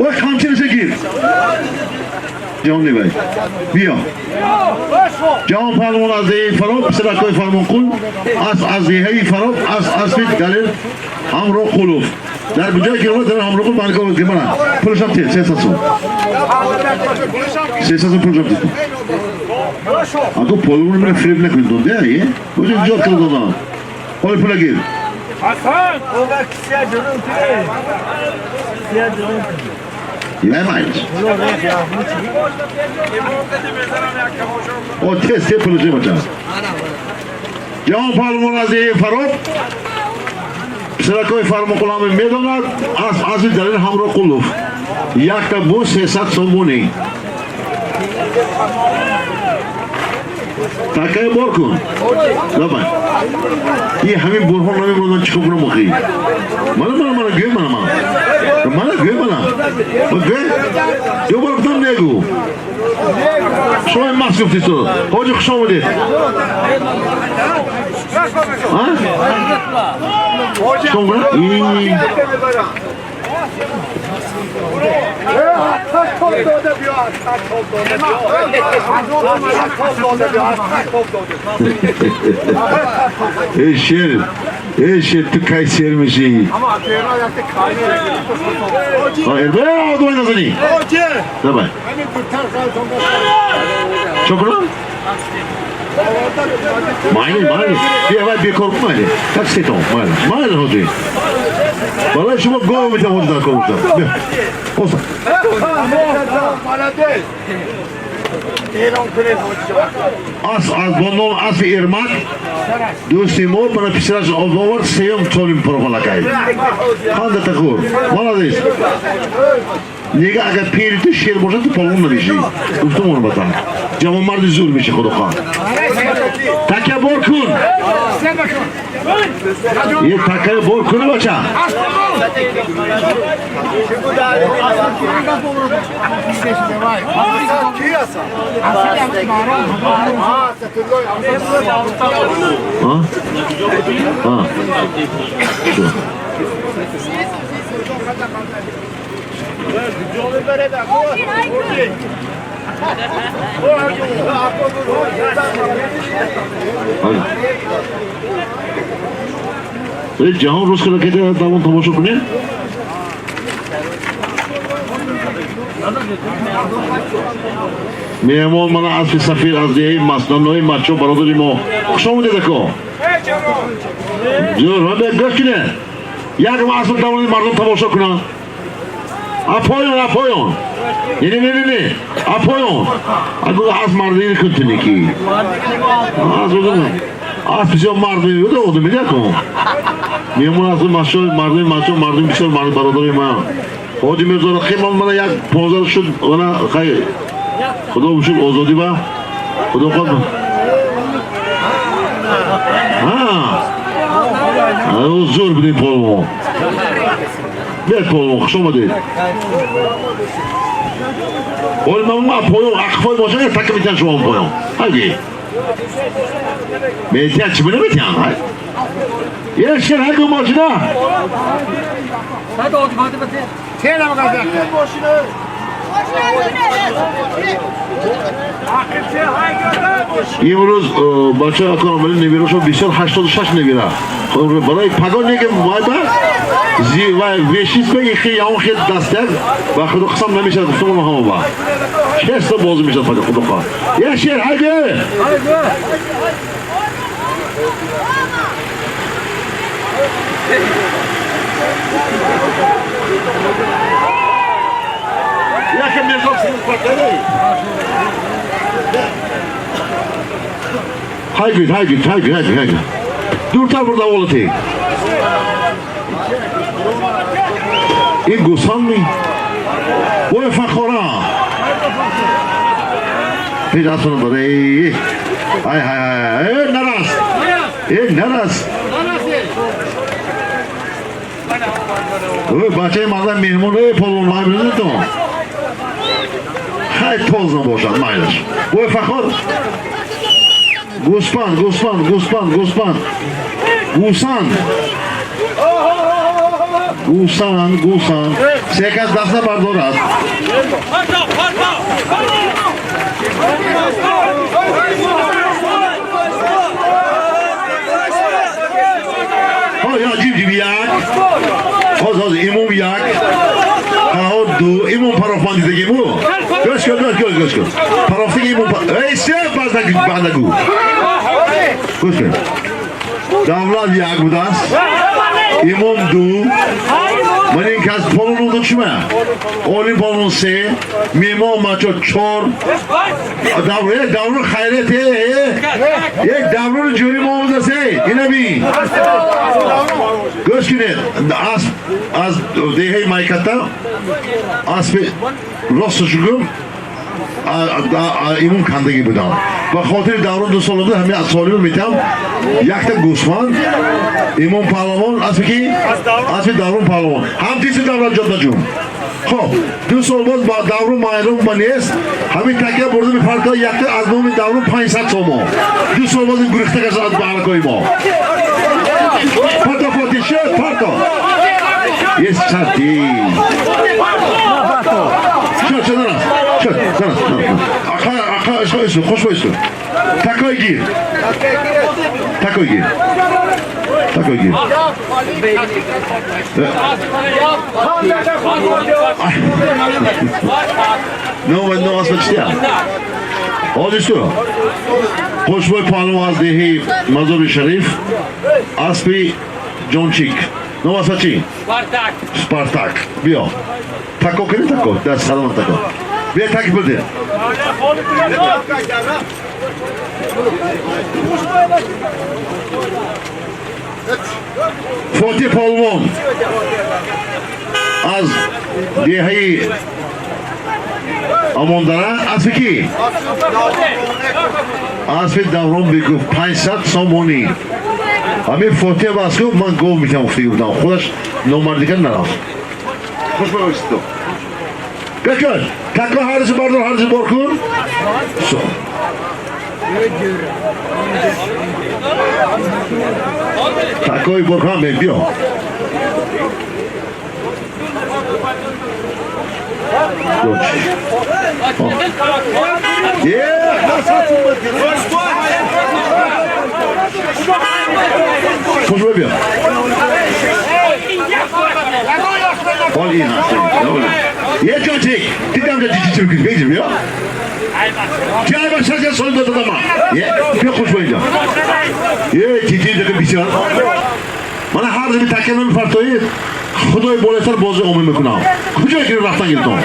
Ой қамчиниша гир. Ҷон небай. Биё. Ҷон паҳлавон аз деҳаи Фароб, писаракҳои Фармонқул, аз деҳаи Фароб, аз аспи Далер Ҳамроҳ Қулов. Дар ҷое ки дар Ҳамроҳқул банка ки мана пулашам те 300 сом. 300 сом пулашам те. Ако полумон мена фиреб накунед донде, ае? Оҷо ҷод карда додам. Ҳоли пула гир. Ивай майлиш. О тез те пулаши бача. Ҷон паҳлавон аз деҳаи Фароб, писаракҳои Фармонқул ҳама медонад, аз аспи Далер Ҳамроҳқулов. Якта бу 300 сомонӣ. Такай бор кун. Давай. И ҳамин борҳо намемонанд, чӣ кунам охи? Мана мана мана гӯй мана ман. Мана гӯй мана. Гӯй. Ё бор гуфтам негу. Шумо маст гуфтед ту. Ҳоҷи, хуш омадед. А? Чӣ кунам? Эй шер, эй шер, ту кай сер мешӣ? Давай назани. Давай. Чӣ кунам? Майли, майли. Бия, вай бекор кун, майли. Так сетон, майли. Майли, ҳоҷи. Барои шумо гов метавон ҳоҷи дар кор бошад. Бия. Оса. Ас аз бо ном аспи Ирмак дӯсти мо бара писараш овард, сеюм толим профалакай. Ханда тахур. Молодец. Нега агар пири ту шер бошад, ту палвон намешӣ. Гуфтум он батан. Ҷавонмарди зур мешӣ, худохоҳ. Такя бор кун. یه تکه بر کنه بچه. ها؟ ها. جهان روز که دوام تماشا کنه. مهمان من اسب سفیر از دیه مسنانوی مچو برادری ما خوش آمدید اکو جور هم گوش کنه یک اسب دوام مردم تماشا کنن. اپایون اپایون نه نه نه نه اپایون اگه از مردی کنتنی کی از اون از بسیار مردمی بود اون میگه کن میمون از مچو مردمی مچو مردم بسیار مرد برادری ما حاجی میرزا خیلی من یک 15 شد من خیلی خدا بشکر آزادی با خدا خود ها او زور بدین پولمون بیاد پولمون خوش آمدید. ولی من ما پایون اخفای باشه تک میتن شما پایون هاگی میتن چی بونه میتن یه شیر هگو ماشینا имрӯз бачаҳо акон небирашон бисёр 86 небира барои пагон неки вайба вешист беги хи яон хи дастяк ба худо қисам намешад гуфтам ҳама ба честа бозӣ мешад пага худо хоҳад як шер ҳайде якам мирзо Haydi, haydi, haydi, haydi, haydi. Дуртар бурда волати. Ин гӯсфанд ми? Ой фахора. Ҳеҷ аслан барои. Ай ай ай, э нарас. Э нарас. Ой бачаи маза меҳмон, эй полон маймунӣ то. Хай тоз набошад майлаш. Ой фахор. Гӯсфанд, гӯсфанд, гӯсфанд, гӯсфанд. Гӯсанд. Гӯсанд, гӯсанд. Се кас даст набардорад. Я ҷиб ҷиб як. Ҳоз ҳоз имом як. Ҳо ду имом парофман дидагиму. Гӯш кун, гӯш кун, гӯш кун. Парофтаги имом. Эй се баздагу бандагу. Гӯш кун. Давлат як будааст. Имом ду. Ман ин кас полон ду чима? Олим полон се. Меҳмон мачо чор. Давр, давр хайрат э. Як давр ҷӯри мо будааст э. Ина бин. Гӯш кунед. Аз деҳаи Майката аспи росташ гум имом кандагӣ будам. Ба хотири даврон 2 сол буда ҳамин аз солиму метам якта гӯсфанд имом паҳлавон аспи ки? Аспи даврон паҳлавон. Ҳам тиси давлат ҷоддаҷун. Хоб, 2 сол боз ба даврон майрон ба нест. Ҳамин такя бурда мепартояд якта аз номи даврон 500 сомон. 2 сол боз гурехта гашт аз баҳракои мо. Парто фоти шуд, парто. Есть сати. Шуд, шуд, нарас. Шуд, нарас. Ақа, ақа, ишқо, хуш бойсу. Такой гир. Такой гир. Такой гир. Ну, ну, асмачтия. Ҳозир хушбӯй паҳлавон аз деҳаи Мазори Шариф аспи Ҷончик. Ном аспа чӣ? Спартак. Спартак. Биё. Тако кунӣ тако. Даст саломат тако. Биё таки биде. Фотиҳ Паҳлавон аз деҳаи Амондара аспи ки? Аспи Даврон Беков 500 сомонӣ. Ҳамин фотиҳа бас кун, ман гов мекунам гуфтагӣ будам. Худаш номардика нарафт. Хуш бошед то. Гакар, такла ҳарси бардор, ҳарси бор кун. Такои бор кун, биё. Хуш бия. Ҳол ин аст. Е ҷончик, дидам ки чӣ мекунӣ, бигир биё. Чӣ айба шаш сол додам ман. Е, биё хуш бо инҷо. Е, чӣ дига бисёр. Мана ҳар зими такя намефартоед. Худои болотар бозӣ омин мекунам. Куҷо ки рафтан гирифтам?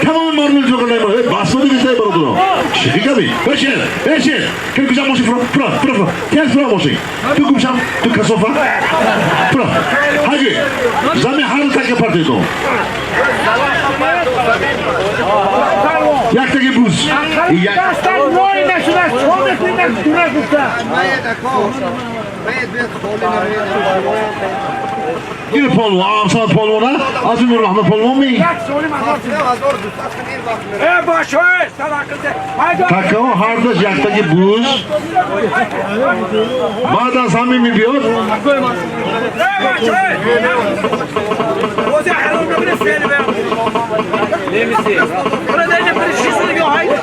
Тамоми мардум ҷо кардам. Э, басоди бисай бародарон. Чӣ габи? Бешин, бешин. Ки куҷо мошин фуро, фуро, фуро, фуро. Тез фуро мошин. Ту гумшам, ту касофа. Фуро. Ҳаҷи, замин ҳар такя партоедон. Як таги буз. Дастан ной нашуда, чо мекунӣ дура гуфта. Гир полвон, амсад полвона, аз ин Нурмаҳмад полвон ми? Э, бошой, садақате. Такаҳо ҳардаш яктаги буз. Баъд аз ҳамин мебиёд. Э, бошой. Бози ҳаром набине сели бе. Бара дайне бир шисини го haydi.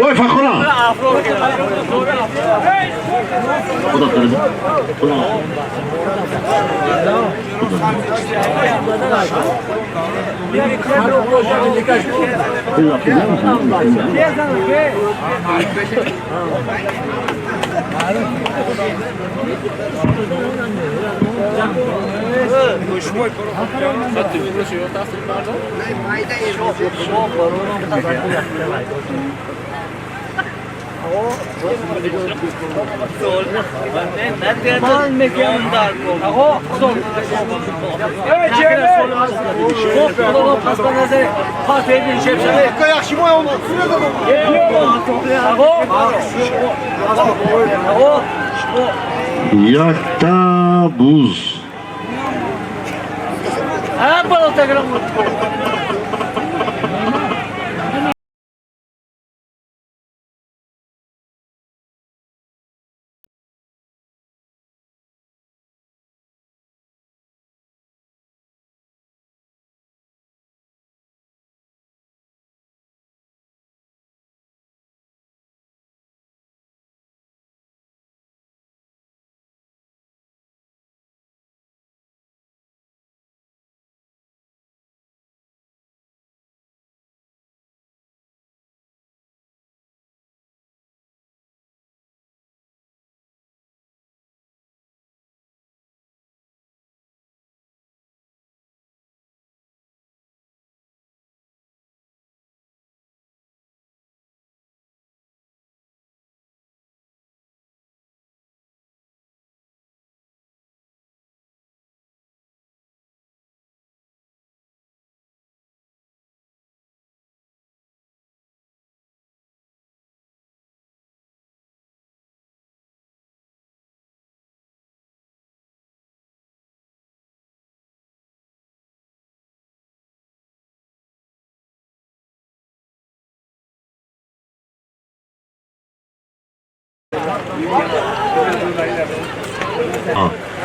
Ой, фахона. Худо қариб. Худо. من میگم در آقا Якта буз.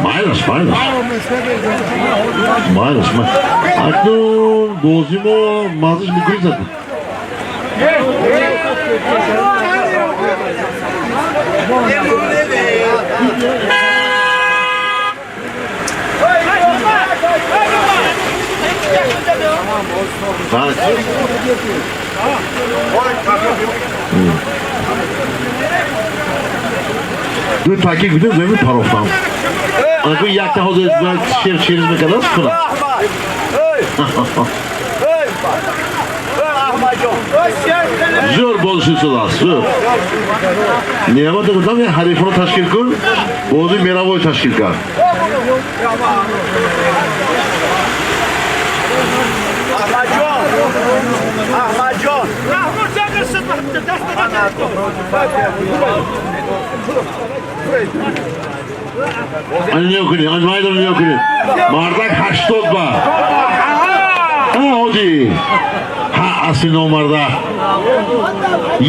Майлаш, майлаш. Майлаш, акнун бозӣ мо маззаш мегурезад. Ду таки гудем замин парофтам. Аку якта ҳозир шер шериз мекардааст кунам. Зӯр бозӣ шудааст, зӯр. Неъмат гуфтам я ҳарифро ташкил кун, бозӣ мировой ташкил кард. Аҳмадҷон! Аҳмадҷон! نیا کنید، آن مایدان نیا کنید. مردک 80 با. ها ҳоҷӣ. Ҳа асли номарда.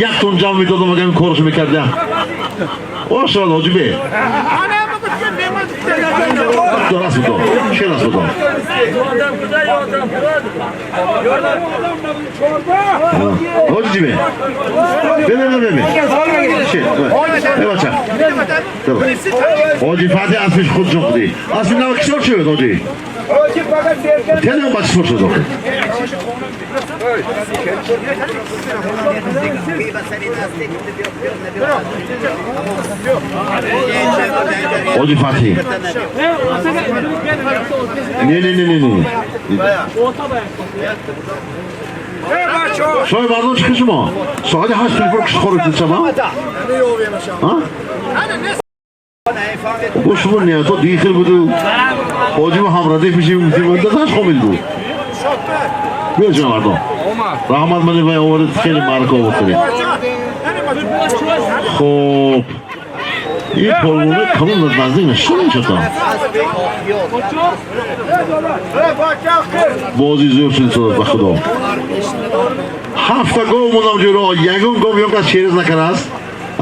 Як тон ҷамъ медодам, агар ин коршо мекардам. Ошавад ҳоҷӣ бе. Раст будо. Чӣ раст будо? Ҳоҷӣ ҷи бе. Бе бе бе бе. Чӣ? Бе бача. Ҳоҷӣ Фатҳ аспиш худ ҷон худӣ. Аспи нав кишор шуд ҳоҷӣ. Телем бача шуд охир. Ҳоҷӣ Фатҳ. Не не не не не. Шои мардон чӣ шумо? Соати 8 телефон киш хоред шумо? Ҳа? Бо шумо ниятҳо дигар хел буду. ҳоҷӣ мо ҳамрадиф мешим, гуфтим дасташ хомил буд. Биё ҷон мардон. Раҳмат мани вай овард хеле марака овард. Хоб. Ин полвоне калон наздик нашуда иншота. Бозӣ зӯр шуд ба худо. Ҳафта гов мондам ҷӯро, ягон гов ё кас шерез накардааст.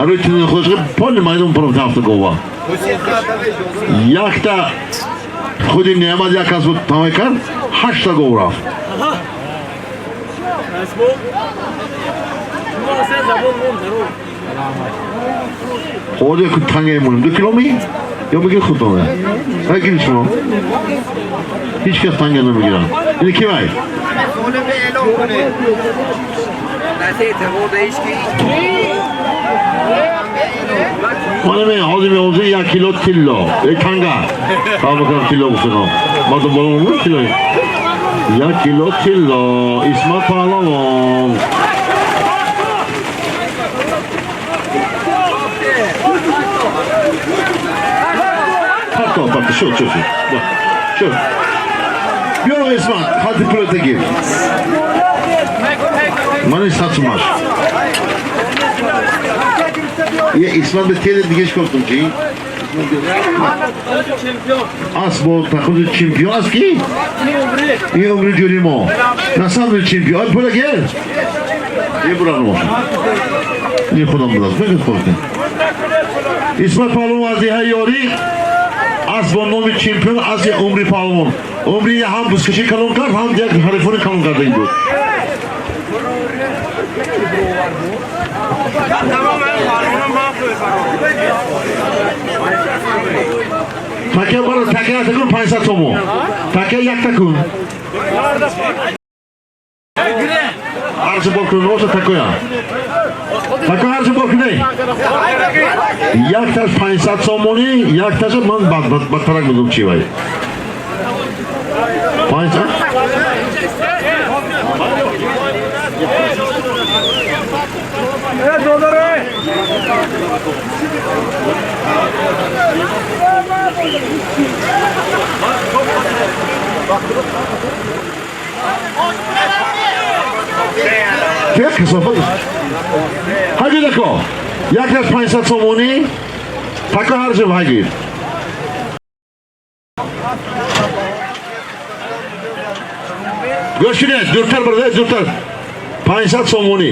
Арои тини худаш поли майдон пур ҳафта гова. Якта худи неъмат як кас буд тамай кард, ҳашта гов рафт. Ҳоҷа ку танга мемонем, 2 кило ми? Ё бигир худтон. Ҳа гиред шумо. Ҳеҷ кас танга намегирад. Ини ки вай? Мана ҳозир меомӯзем 1 кило тилло. Э танга. Тавба кардам тилло гуфтам. Ма дунбола омӯз тилло. 1 кило тилло. Исмат Паҳлавон. Пато, пато, шуд, шуд, шуд. Шуд. Биё Исмат, хати пулата гир. Ман сатумаш. Е Исмат به теле диге чикор кунам чи? Ас бо тахуди чемпион аст ки? Ин умри ҷури мо. На самом деле чемпион. Пула гир. Е бурам мо. Ин худам будааст. Бигир худатон. Исмат Паҳлавон аз деҳаи Ёрӣ аз бо номи чемпион аз умри паҳлавон. Умри ҳам бузкашӣ калон кард, ҳам як ҳарифони калон карда ин буд. Такя бара такя такун 500 сомон. Такя як такун. Арзу бор кун роса такоя. Такоя арзу бор куней. Якташ 500 сомони, якташ ман бадтарак будум чи вай. 500? Як касофат. Ҳаҷи дако. Якташ 500 сомони, така ҳарҷи ҳаҷи. Гӯш кунед, дуртар бародар, дуртар. 500 сомони.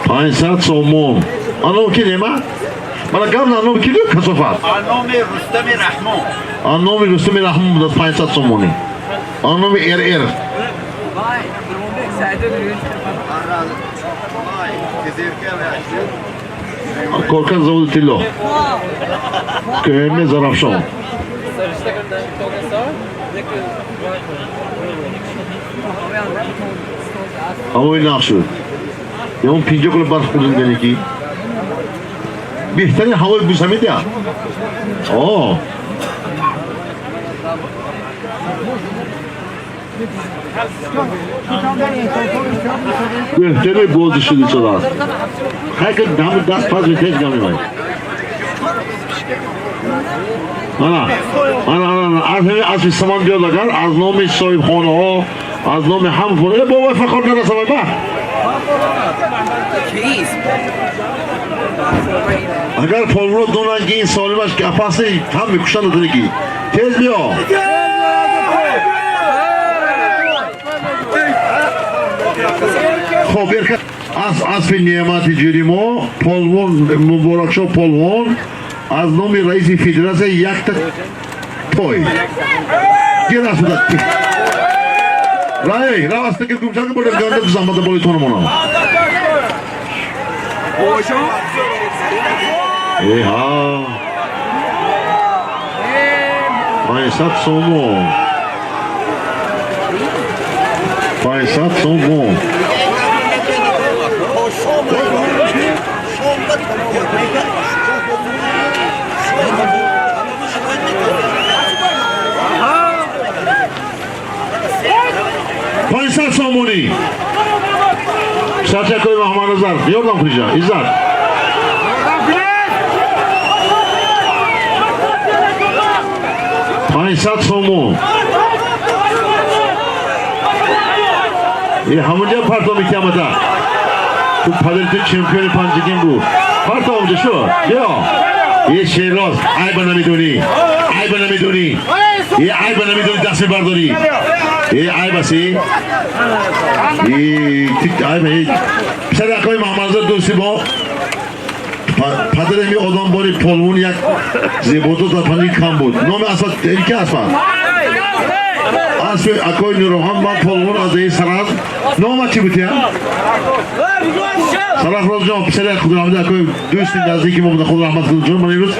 500 сомон. Аном ки нема? Мана гап на аном ки ду касофат? Аноми Рустами Раҳмон. Аноми Рустами Раҳмон будааст 500 сомони. Аноми РР. Коркан заводи тилло. КМ Зарафшон. Ҳавои нақ шуд. Ё он 50 кило барф хӯрдем яъне ки. Беҳтарин ҳавои бусамида. О. Беҳтарин бозӣ шуди шудааст. Хайка дам даст пас битеж гам мемай. Ана, ана, ана, аз ҳамин аспи саман биёд агар аз номи соҳибхонаҳо, аз номи ҳам бобои фақр нарасавай ба. Агар полвро донанд ки ин солимаш апаси ҳам мекушанд ки. Тез биё. Хоб, аз аспи неъмати ҷури мо полвон Муборакшо полвон аз номи раиси федератсия якта той. Гир асуда. Рай, рав аста гир кумчак бурда ганда замбада боли тономона. Э ҳа. 500 сомон. 500 сомон. 500 сомонӣ. Сарчакои Маҳмадназар, ёрдам кунижа, Иззат. 500 сомон. Ҳамонҷа парто мекиамада. Ту падари ту чемпиони панҷигин буд. Парто омҷа шо. Биё. Е Шероз, айба намедонӣ. Айба намедонӣ. Е айба намедонӣ даст мебардорӣ. Е айба си. Е айба. Писари акои Маҳмадназар дӯсти мо падари ҳамин одам бори полвон як зебодо дар панҷи кам буд. Номи асфат ки асфат? Аспи акои Нурмуҳаммад ман полвон аз деҳи Саразм. Номат чӣ буд я? Сарафрозҷон, писари Худоҳамид акои дӯсти наздики мо буда, Худо раҳмат кунад ҷон. Ман имрӯз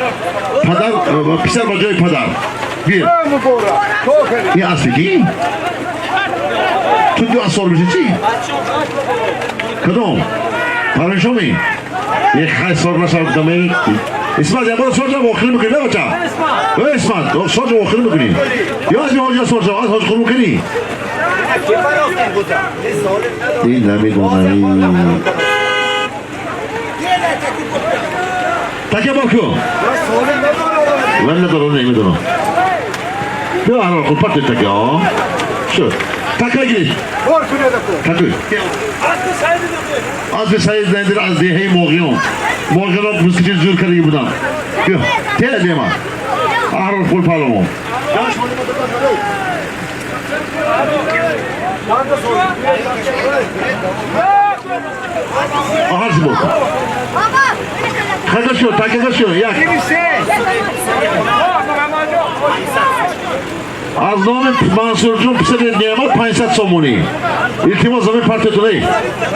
падар, писар ба ҷои падар. Бир. Ин аспи ки? Ту ду асор меши чӣ? Кадом? Парвиншоми? Як хай сор нашавад даме. Исмат, я бора сорҷа охир мекунӣ, на бача? Э Исмат, сорҷа охир мекунӣ. Ё аз ҳоҷа сорҷа, аз ҳоҷ хурм мекунӣ. Ин намедонам. Такя бо кун. Ман надорам, намедонам. Биё ҳарор кун, парте такя, а? Шуд. Така гирифт. Такой. Аспи Саид Надир аз деҳаи Моғиён. Моғиёнро мусиқӣ зур кардаги буданд. Биё, те нема. Аҳрор хул паҳлавон. Аҳар зибо. Хака шуд, така шуд, як. Аз номи Мансурҷон писари Неъмат 500 сомонӣ. Илтимос замин партиятунай.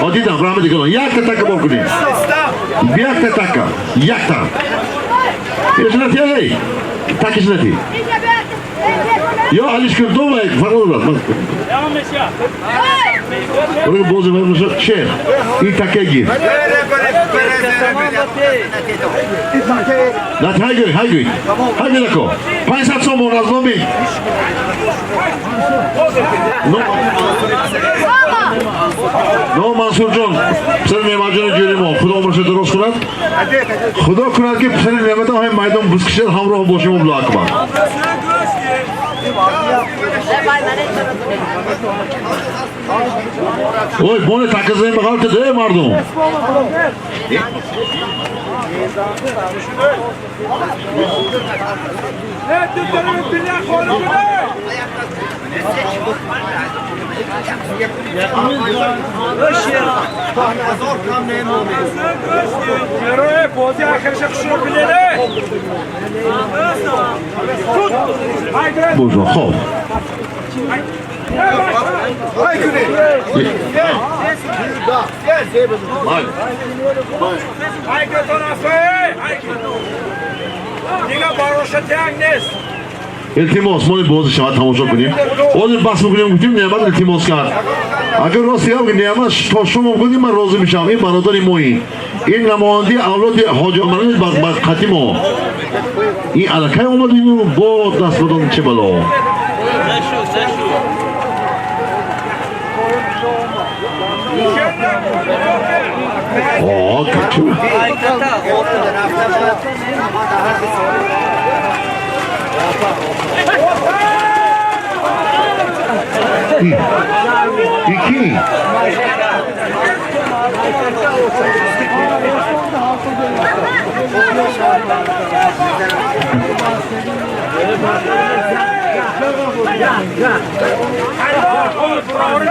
О дидам, раҳмати калон. Якта така бор кунем. Якта така. Якта. Ижнати эй. Так ижнати. Ё алиш кун дома фарқ надорад. Бо бози ман шех. Ин така гир. На хайгӯй, хайгӯй. Хайгӯй нако. 500 сомон аз номи Но Мансурҷон, писари Неъматҷони ҷури мо, Худо умрашро дуруст кунад. Худо кунад ки писари Неъматам ҳамин майдон бузкишад, ҳамроҳ бошем Аллоҳу акбар. Ой, боне таказаем ба ғалта де мардум. Боже, хоб. Илтимос, мо бози шавад тамошо кунем. Ҳозир баҳс мекунем, гуфтем Неъмат илтимос кард. Агар рост гап Неъмат то шумо гуфтем ман розӣ мешавам. Ин бародари мои. Ин намояндаи авлоди ҳоҷи Умарали ба қати мо. Ин аллакай омад бо даст додон чӣ бало. Ики.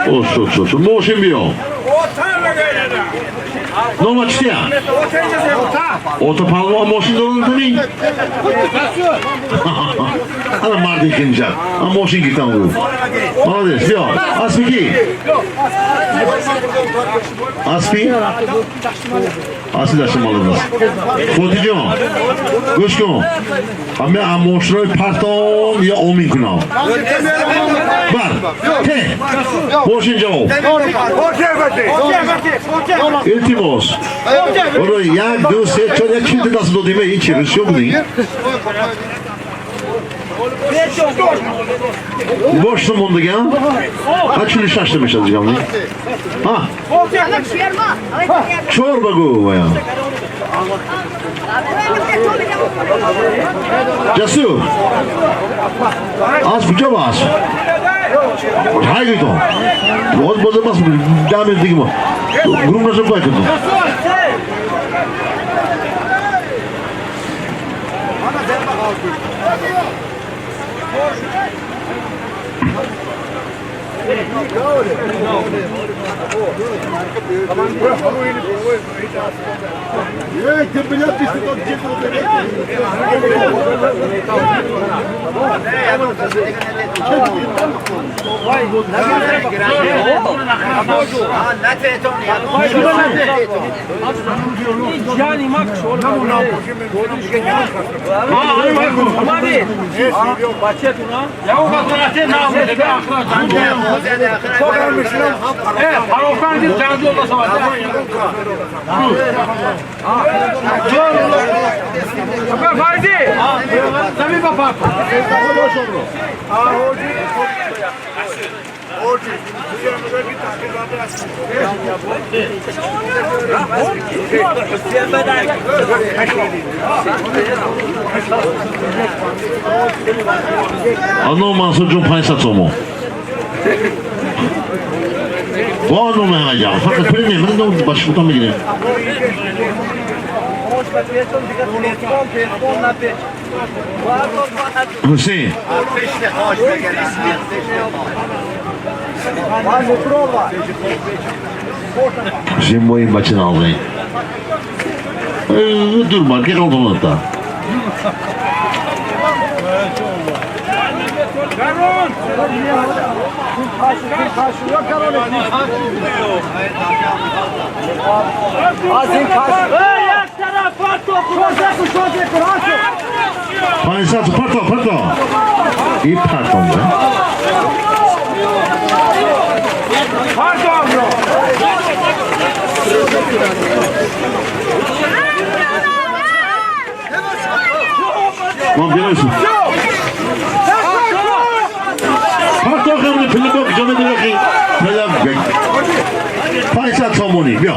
О, мошин биё. Нома чия? Ото палвон мошин дорад ни? Ана марди хинҷа. А мошин гиртам ӯ. Молодец, биё. Аспи ки? Аспи? Аспи дашти молодец. Фотиҷон, гӯш кун. Ҳаме мошинои партом ё омин кунам. Бар. Те. Мошин ҷавоб. Илтимос. Оро 1 2 3 4 як чилта даст додиме ин чи русиё будӣ? Бош сомон диган? Ҳа 46 та мешад диган. Ҳа? Чор багу вая. Ҷасур. Аз куҷо бас? Ҳай гуйтон. Боз боз бас даме дигимо. Грум наша бай кунтон. Ано Мансур ҷон 500 сомон. Ва номи ҳаҷа. Фақат пули не, ман ном ба шумо мегирем. Ҳусейн. Ҳусейн мо ин бача налзаин. Дур бар, ки қалдонатта. Панҷсад парто, парто. И партом, да? Ман биносим. Парто хемни пилибок ҷоме дилохи. Пилибок. 500 сомонӣ, биё.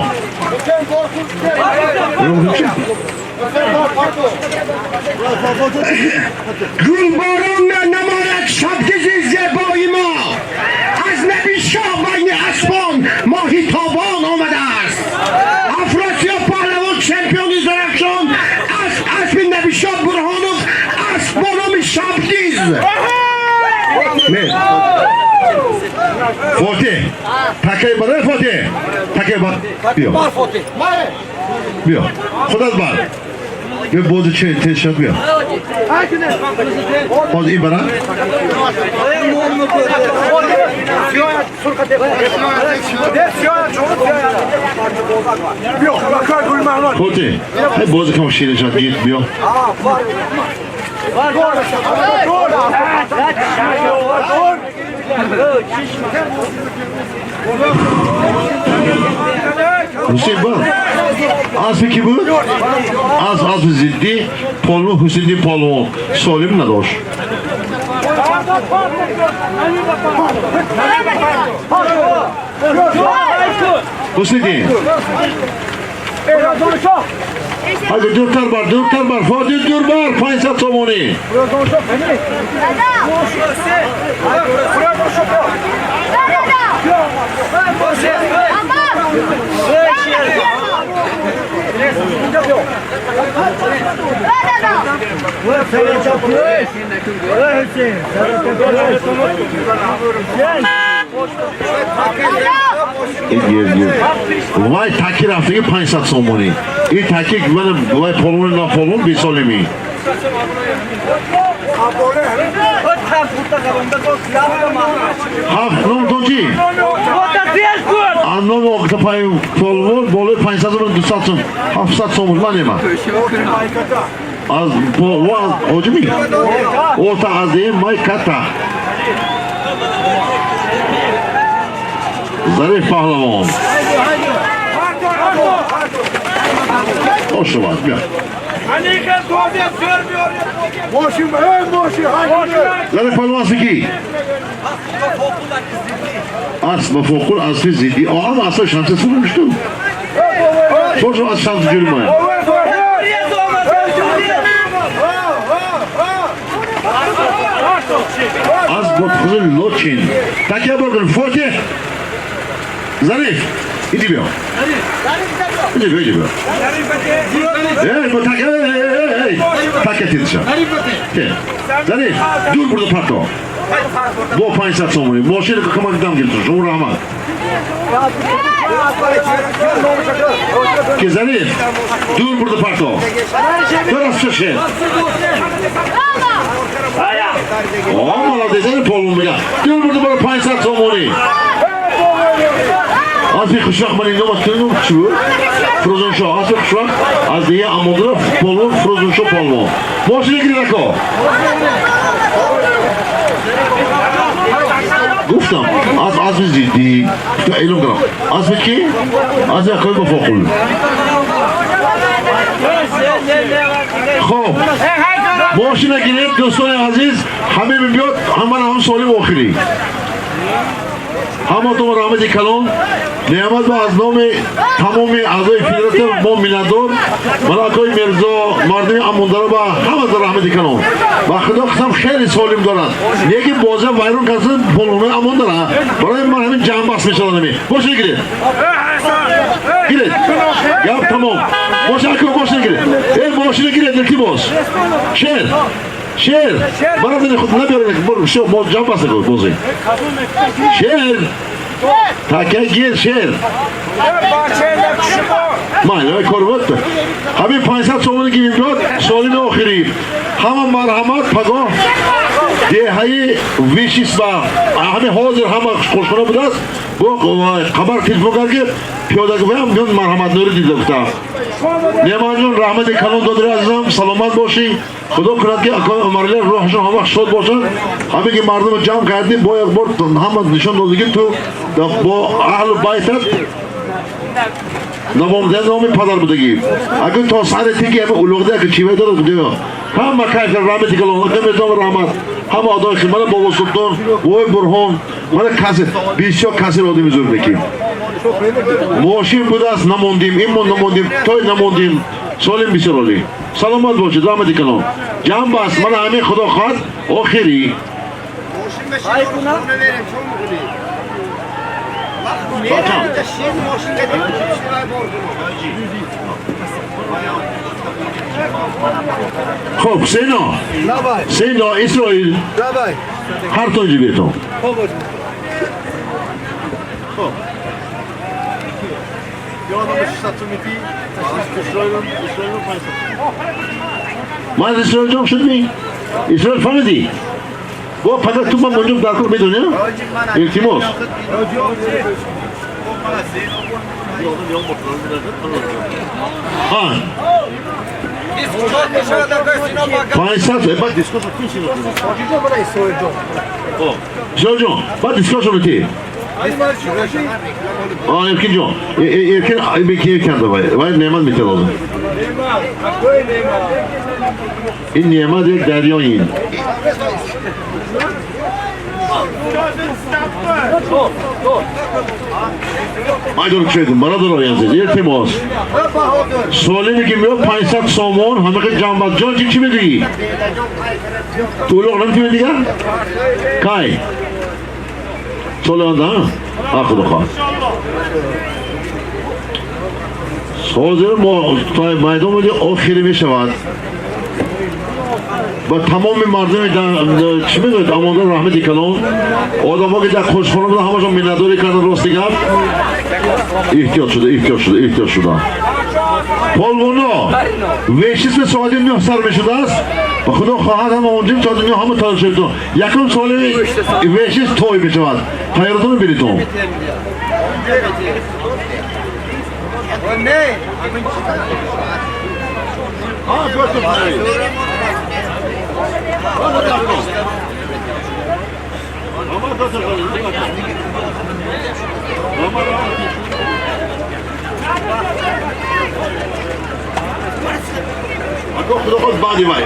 Гулборон намояд шабгизи зебои мо. Аз наби шоҳ байни аспон моҳи тобон омадааст. Афросиёб паҳлавон чемпиони Зарафшон асп аспи наби шоҳ Бурҳонов асп бо номи Шабгиз. Фотиҳ, такай бар, Фотиҳ, такай бар, биё. Биё, худат бар. Биё бози че тез шад биё. Боз ин бара? Фотиҳ, ҳай бози кам ширин шад гир биё. Ҳусейн бар. Аспи ки буд? Аз аспи зиддӣ полвон Ҳусейни полвон солим надошт. Ҳусейниддин. Ҳаҷи дуртар бар, дуртар бар, Фотиҳ дур бар, 500 сомонӣ. Вай таки рафтаги 500 сомонӣ. Ин таки вай полон на полон бисолими. Ҳафт номтон чӣ? Ном оқтапай полвон болои 500 сомон 200 сом 700 сомон ман нема. Аз полвон ҳоҷими? Ота аз май ката. Зариф паҳлавон. Ошувад, бия. Зариф паҳлавон ки? Асл фоқул асли зидди. Ама асл шанси сурмишту. Бошо аз шанси ҷурмая. Аз ботхузи Лочин. Такя бургун Фотиҳ. Зариф, иди биё. Иди биё, иди биё. Эй, бо так, эй, эй, эй. Такя тидша. Зариф, дур бурда парто. Бо 500 сомонӣ. Мошина кӯмак дам гирифту. Шумо раҳмат. Ки Зариф, дур бурда парто. Дур шер. О, молодец, ин полун мега. Дур бурда бара 500 сомонӣ. Аз хушвақт ман индом аз кунам чӣ буд? Фрозеншо, аз хушвақт аз дия амодра полон Фрозеншо полон. Мошина гирифт ако. Гуфтам, аз аз зидди, то эълон кардам. Аз ки? Аз якой ба фоқул. Хоб. Мошина гирифт дӯстони азиз, ҳама мебиёд, ҳама ҳам соли охирӣ. Ҳаматон раҳмати калон. Неъмат ба аз номи тамоми аъзои федератсия мо миннатдор. Малакои Мирзо, мардуми Амондара ба ҳама раҳмати калон. Ба худо қасам хеле солим дорад. Лекин боза вайрон кардан полонои Амондара. Барои ман ҳамин ҷамъбаст мешавад ҳамин. Мошина гиред. Гиред. Гап тамом. Мошина ку мошина гиред. Эй мошина гиред илтимос. Шер. Шер. Бародари худ набиёред. Всё, ҷамъбаст накун бозӣ. Шер. Такя гир шер. Ман кор буд. Ҳамин 500 сомонӣ ки мебиёд солими охирӣ. Ҳама марҳамат пагоҳ деҳаи Вишисба. Ҳамин ҳозир ҳама хушхона будааст. Бо хабар телефон кард ки пиёдагӯям биён марҳамат нури дида гуфта. Неъматҷон раҳмати калон додари азизам, саломат бошӣ. Худо кунад ки акои Умаралӣ рӯҳашон ҳама шод бошанд. Ҳамин ки мардумро ҷамъ кардӣ, бо як бор ҳама нишон додӣ ки ту бо аҳлу байтат номи падар будагӣ. Агар то сари тики ҳама улуғда ки чивай дорад куҷо. Ҳама кайф раҳмати калон, акои раҳмат. Ҳама одои хидмат мана бобо Султон, вой Бурҳон, мана каси бисёр каси одами зур меким. Мошин будааст намондим, ин мо намондим, той намондим. Солим бисёр олӣ. Саломат бошед, раҳмати калон. Ҷамъ баст, мана ҳамин худо хоҳад охирӣ. خب سینا سینا اسرائیل هر تا اینجا بیتون. خب من اسرائیل جام شد می اسرائیل فهمیدی با پدر تو من منجم در کار میدونی التماس ها 500 بعد دیسکاشن اسرائیل جان بعد دیسکاشن تی آه ارکین جان ارکین بکی ارکن ده باید نعمت میتونه لازم این نعمت یک دریایی. Майдон кушедем, бародарони азиз, илтимос. Солиме ки меёд 500 сомон, ҳамаи ҷамъбаст. Ҷон, чӣ мегӯӣ? Ту улоқ наметавонӣ дигар? Кай? Соли оянда, а? Худо хоҳад. Ҳозир мо то майдон буди охири мешавад. Ба тамоми мардуми чӣ мегӯяд, амонда раҳмати калон. Одамҳо ки дар хушхона буданд, ҳамашон миннатдорӣ карданд, рости гап. Эҳтиёт шуда, эҳтиёт шуда, эҳтиёт шуда. Полвоно, вешисме соати 9 сар мешудааст. Ба худо хоҳад ҳама онҷим соати 9 ҳама тайёр шудед. Якум соли вешис той мешавад. Тайёротонро бинитон. Худо хост баъди вай.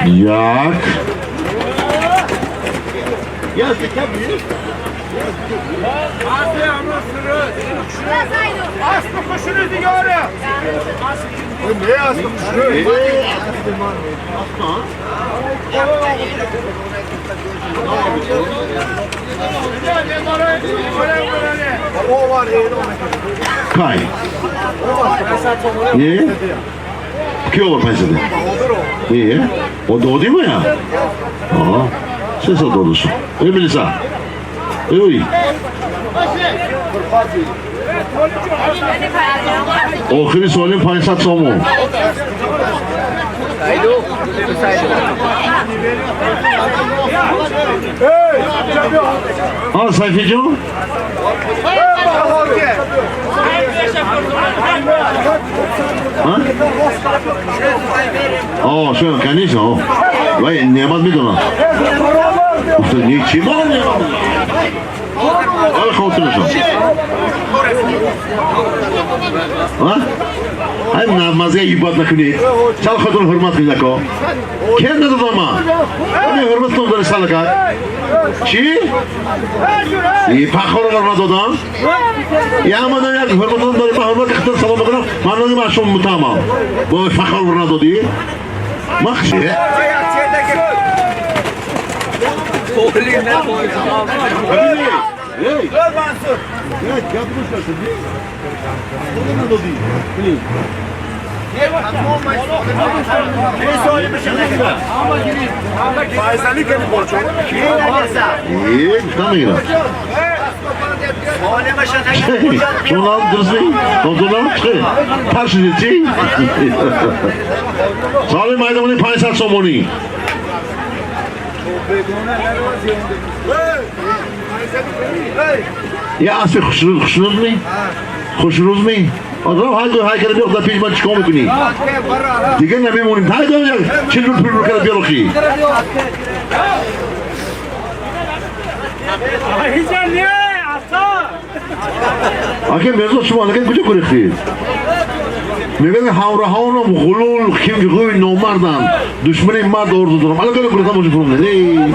Як. Кай? Е? Ки овар 500? Е? О додӣ моя? Аа, 300 додашу. Э, милиса. Эй. Охири солим 500 сомон. А, Сайфиҷон? А? Шо, конечно. Вай, неъмат медонам. Гуфта, не, чӣ ман неъмат? Ой, хотирашон. А? Ай, намазга ибодат накунед. Сал хотир ҳурмат кунед, ако. Кем надодам ман? Ами ҳурмат кунам дар салака. Чӣ? И пахоро надодам? Я ман як ҳурмат дорам, ман ҳурмат хитон салом мекунам. Ман надим аз шумо мутамам. Бо фахор надодӣ? Махши. Эй! Эй, гуфтам мегирам. Шумо дуруст мегӣ? Додунам чӣ? Пар шудед чӣ? Соли майдони 500 сомонӣ. Я аспи хушнуд ми? Хушрӯз ми? Одам ҳай ду ҳай карда биё дар пеши ман чикор мекунӣ? Дигар намемонем. Ҳай ду як 40 рӯз пул карда биё рохӣ. Аке Мирзо шумо аллакай куҷо гурехтед? Мегӯяд ҳамроҳонам ғулул кимгӯй номарданд. Душмани мард орзу дорам. Аллакай гурехтан боши фурӯм. Эй.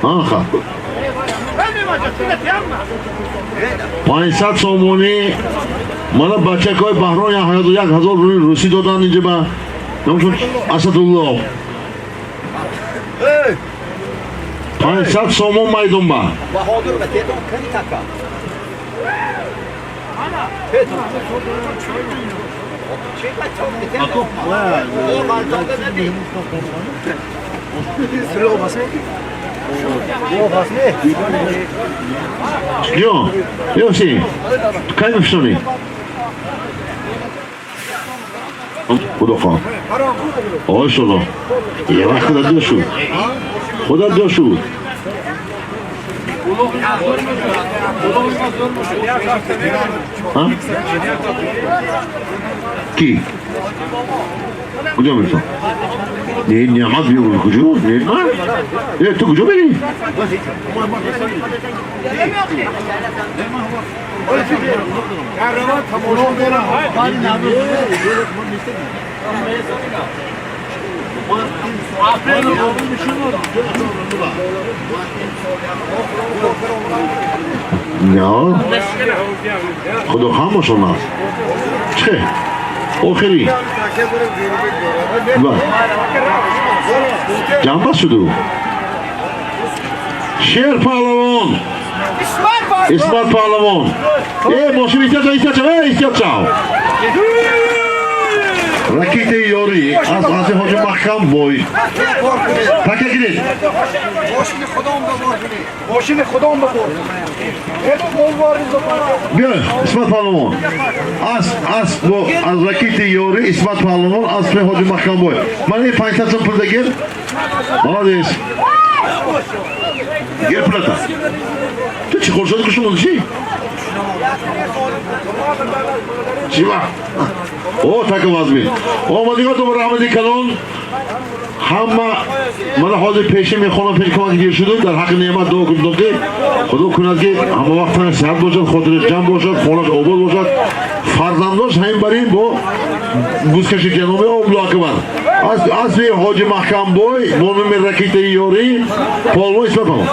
Ха? 500 сомонӣ мана бачакҳои Баҳрон 1000 рубли русӣ доданд инҷа ба номшон Асадулло. 500 сомон майдон ба. Ё, Ёси, кай мефишонӣ? Худо хоҳад. Ой шудо. Е вақт худат ҷо шуд. Худат ҷо шуд. Ки? Куҷо мерасам? Не, неъмат биё, куҷо? Неъмат? Э, ту куҷо мерӣ? Не, худо ҳамашон аст. Чӣ? Охирӣ. Ва. Ҷамъбаст шуду. Шер паҳлавон. Исмат паҳлавон. Э, мошин эҳтиёт шав, эҳтиёт шав, э, эҳтиёт шав. Ракетаи ёрӣ аз аси ҳоҷи Маҳкам бой. Така гиред. Мошини худом ба бор. Биё, Исмат паҳлавон. Ас бо аз ракетаи ёрӣ Исмат паҳлавон аспи ҳоҷи Маҳкам бой. Ман ин 500 сом пулда гир. Молодец. Гир пулата. Ту чӣ хуршоди хушмонди чӣ? Чӣ ва? О, така вазмин. Омадиготон ба раҳмати калон. Ҳама мана ҳозир пеши мехонам, пеш кӯмак гир шуду дар ҳаққи неъмат дуо кунед, ки Худо кунад, ки ҳама вақт танаш сиҳат бошад, хотираш ҷамъ бошад, хонаш обод бошад, фарзандош ҳамин барин бо бузкаши ҷаноби Аллоҳу акбар. Аспи ҳоҷи Маҳкамбой бо номи ракетаи ёрӣ полвон Исмат паҳлавон.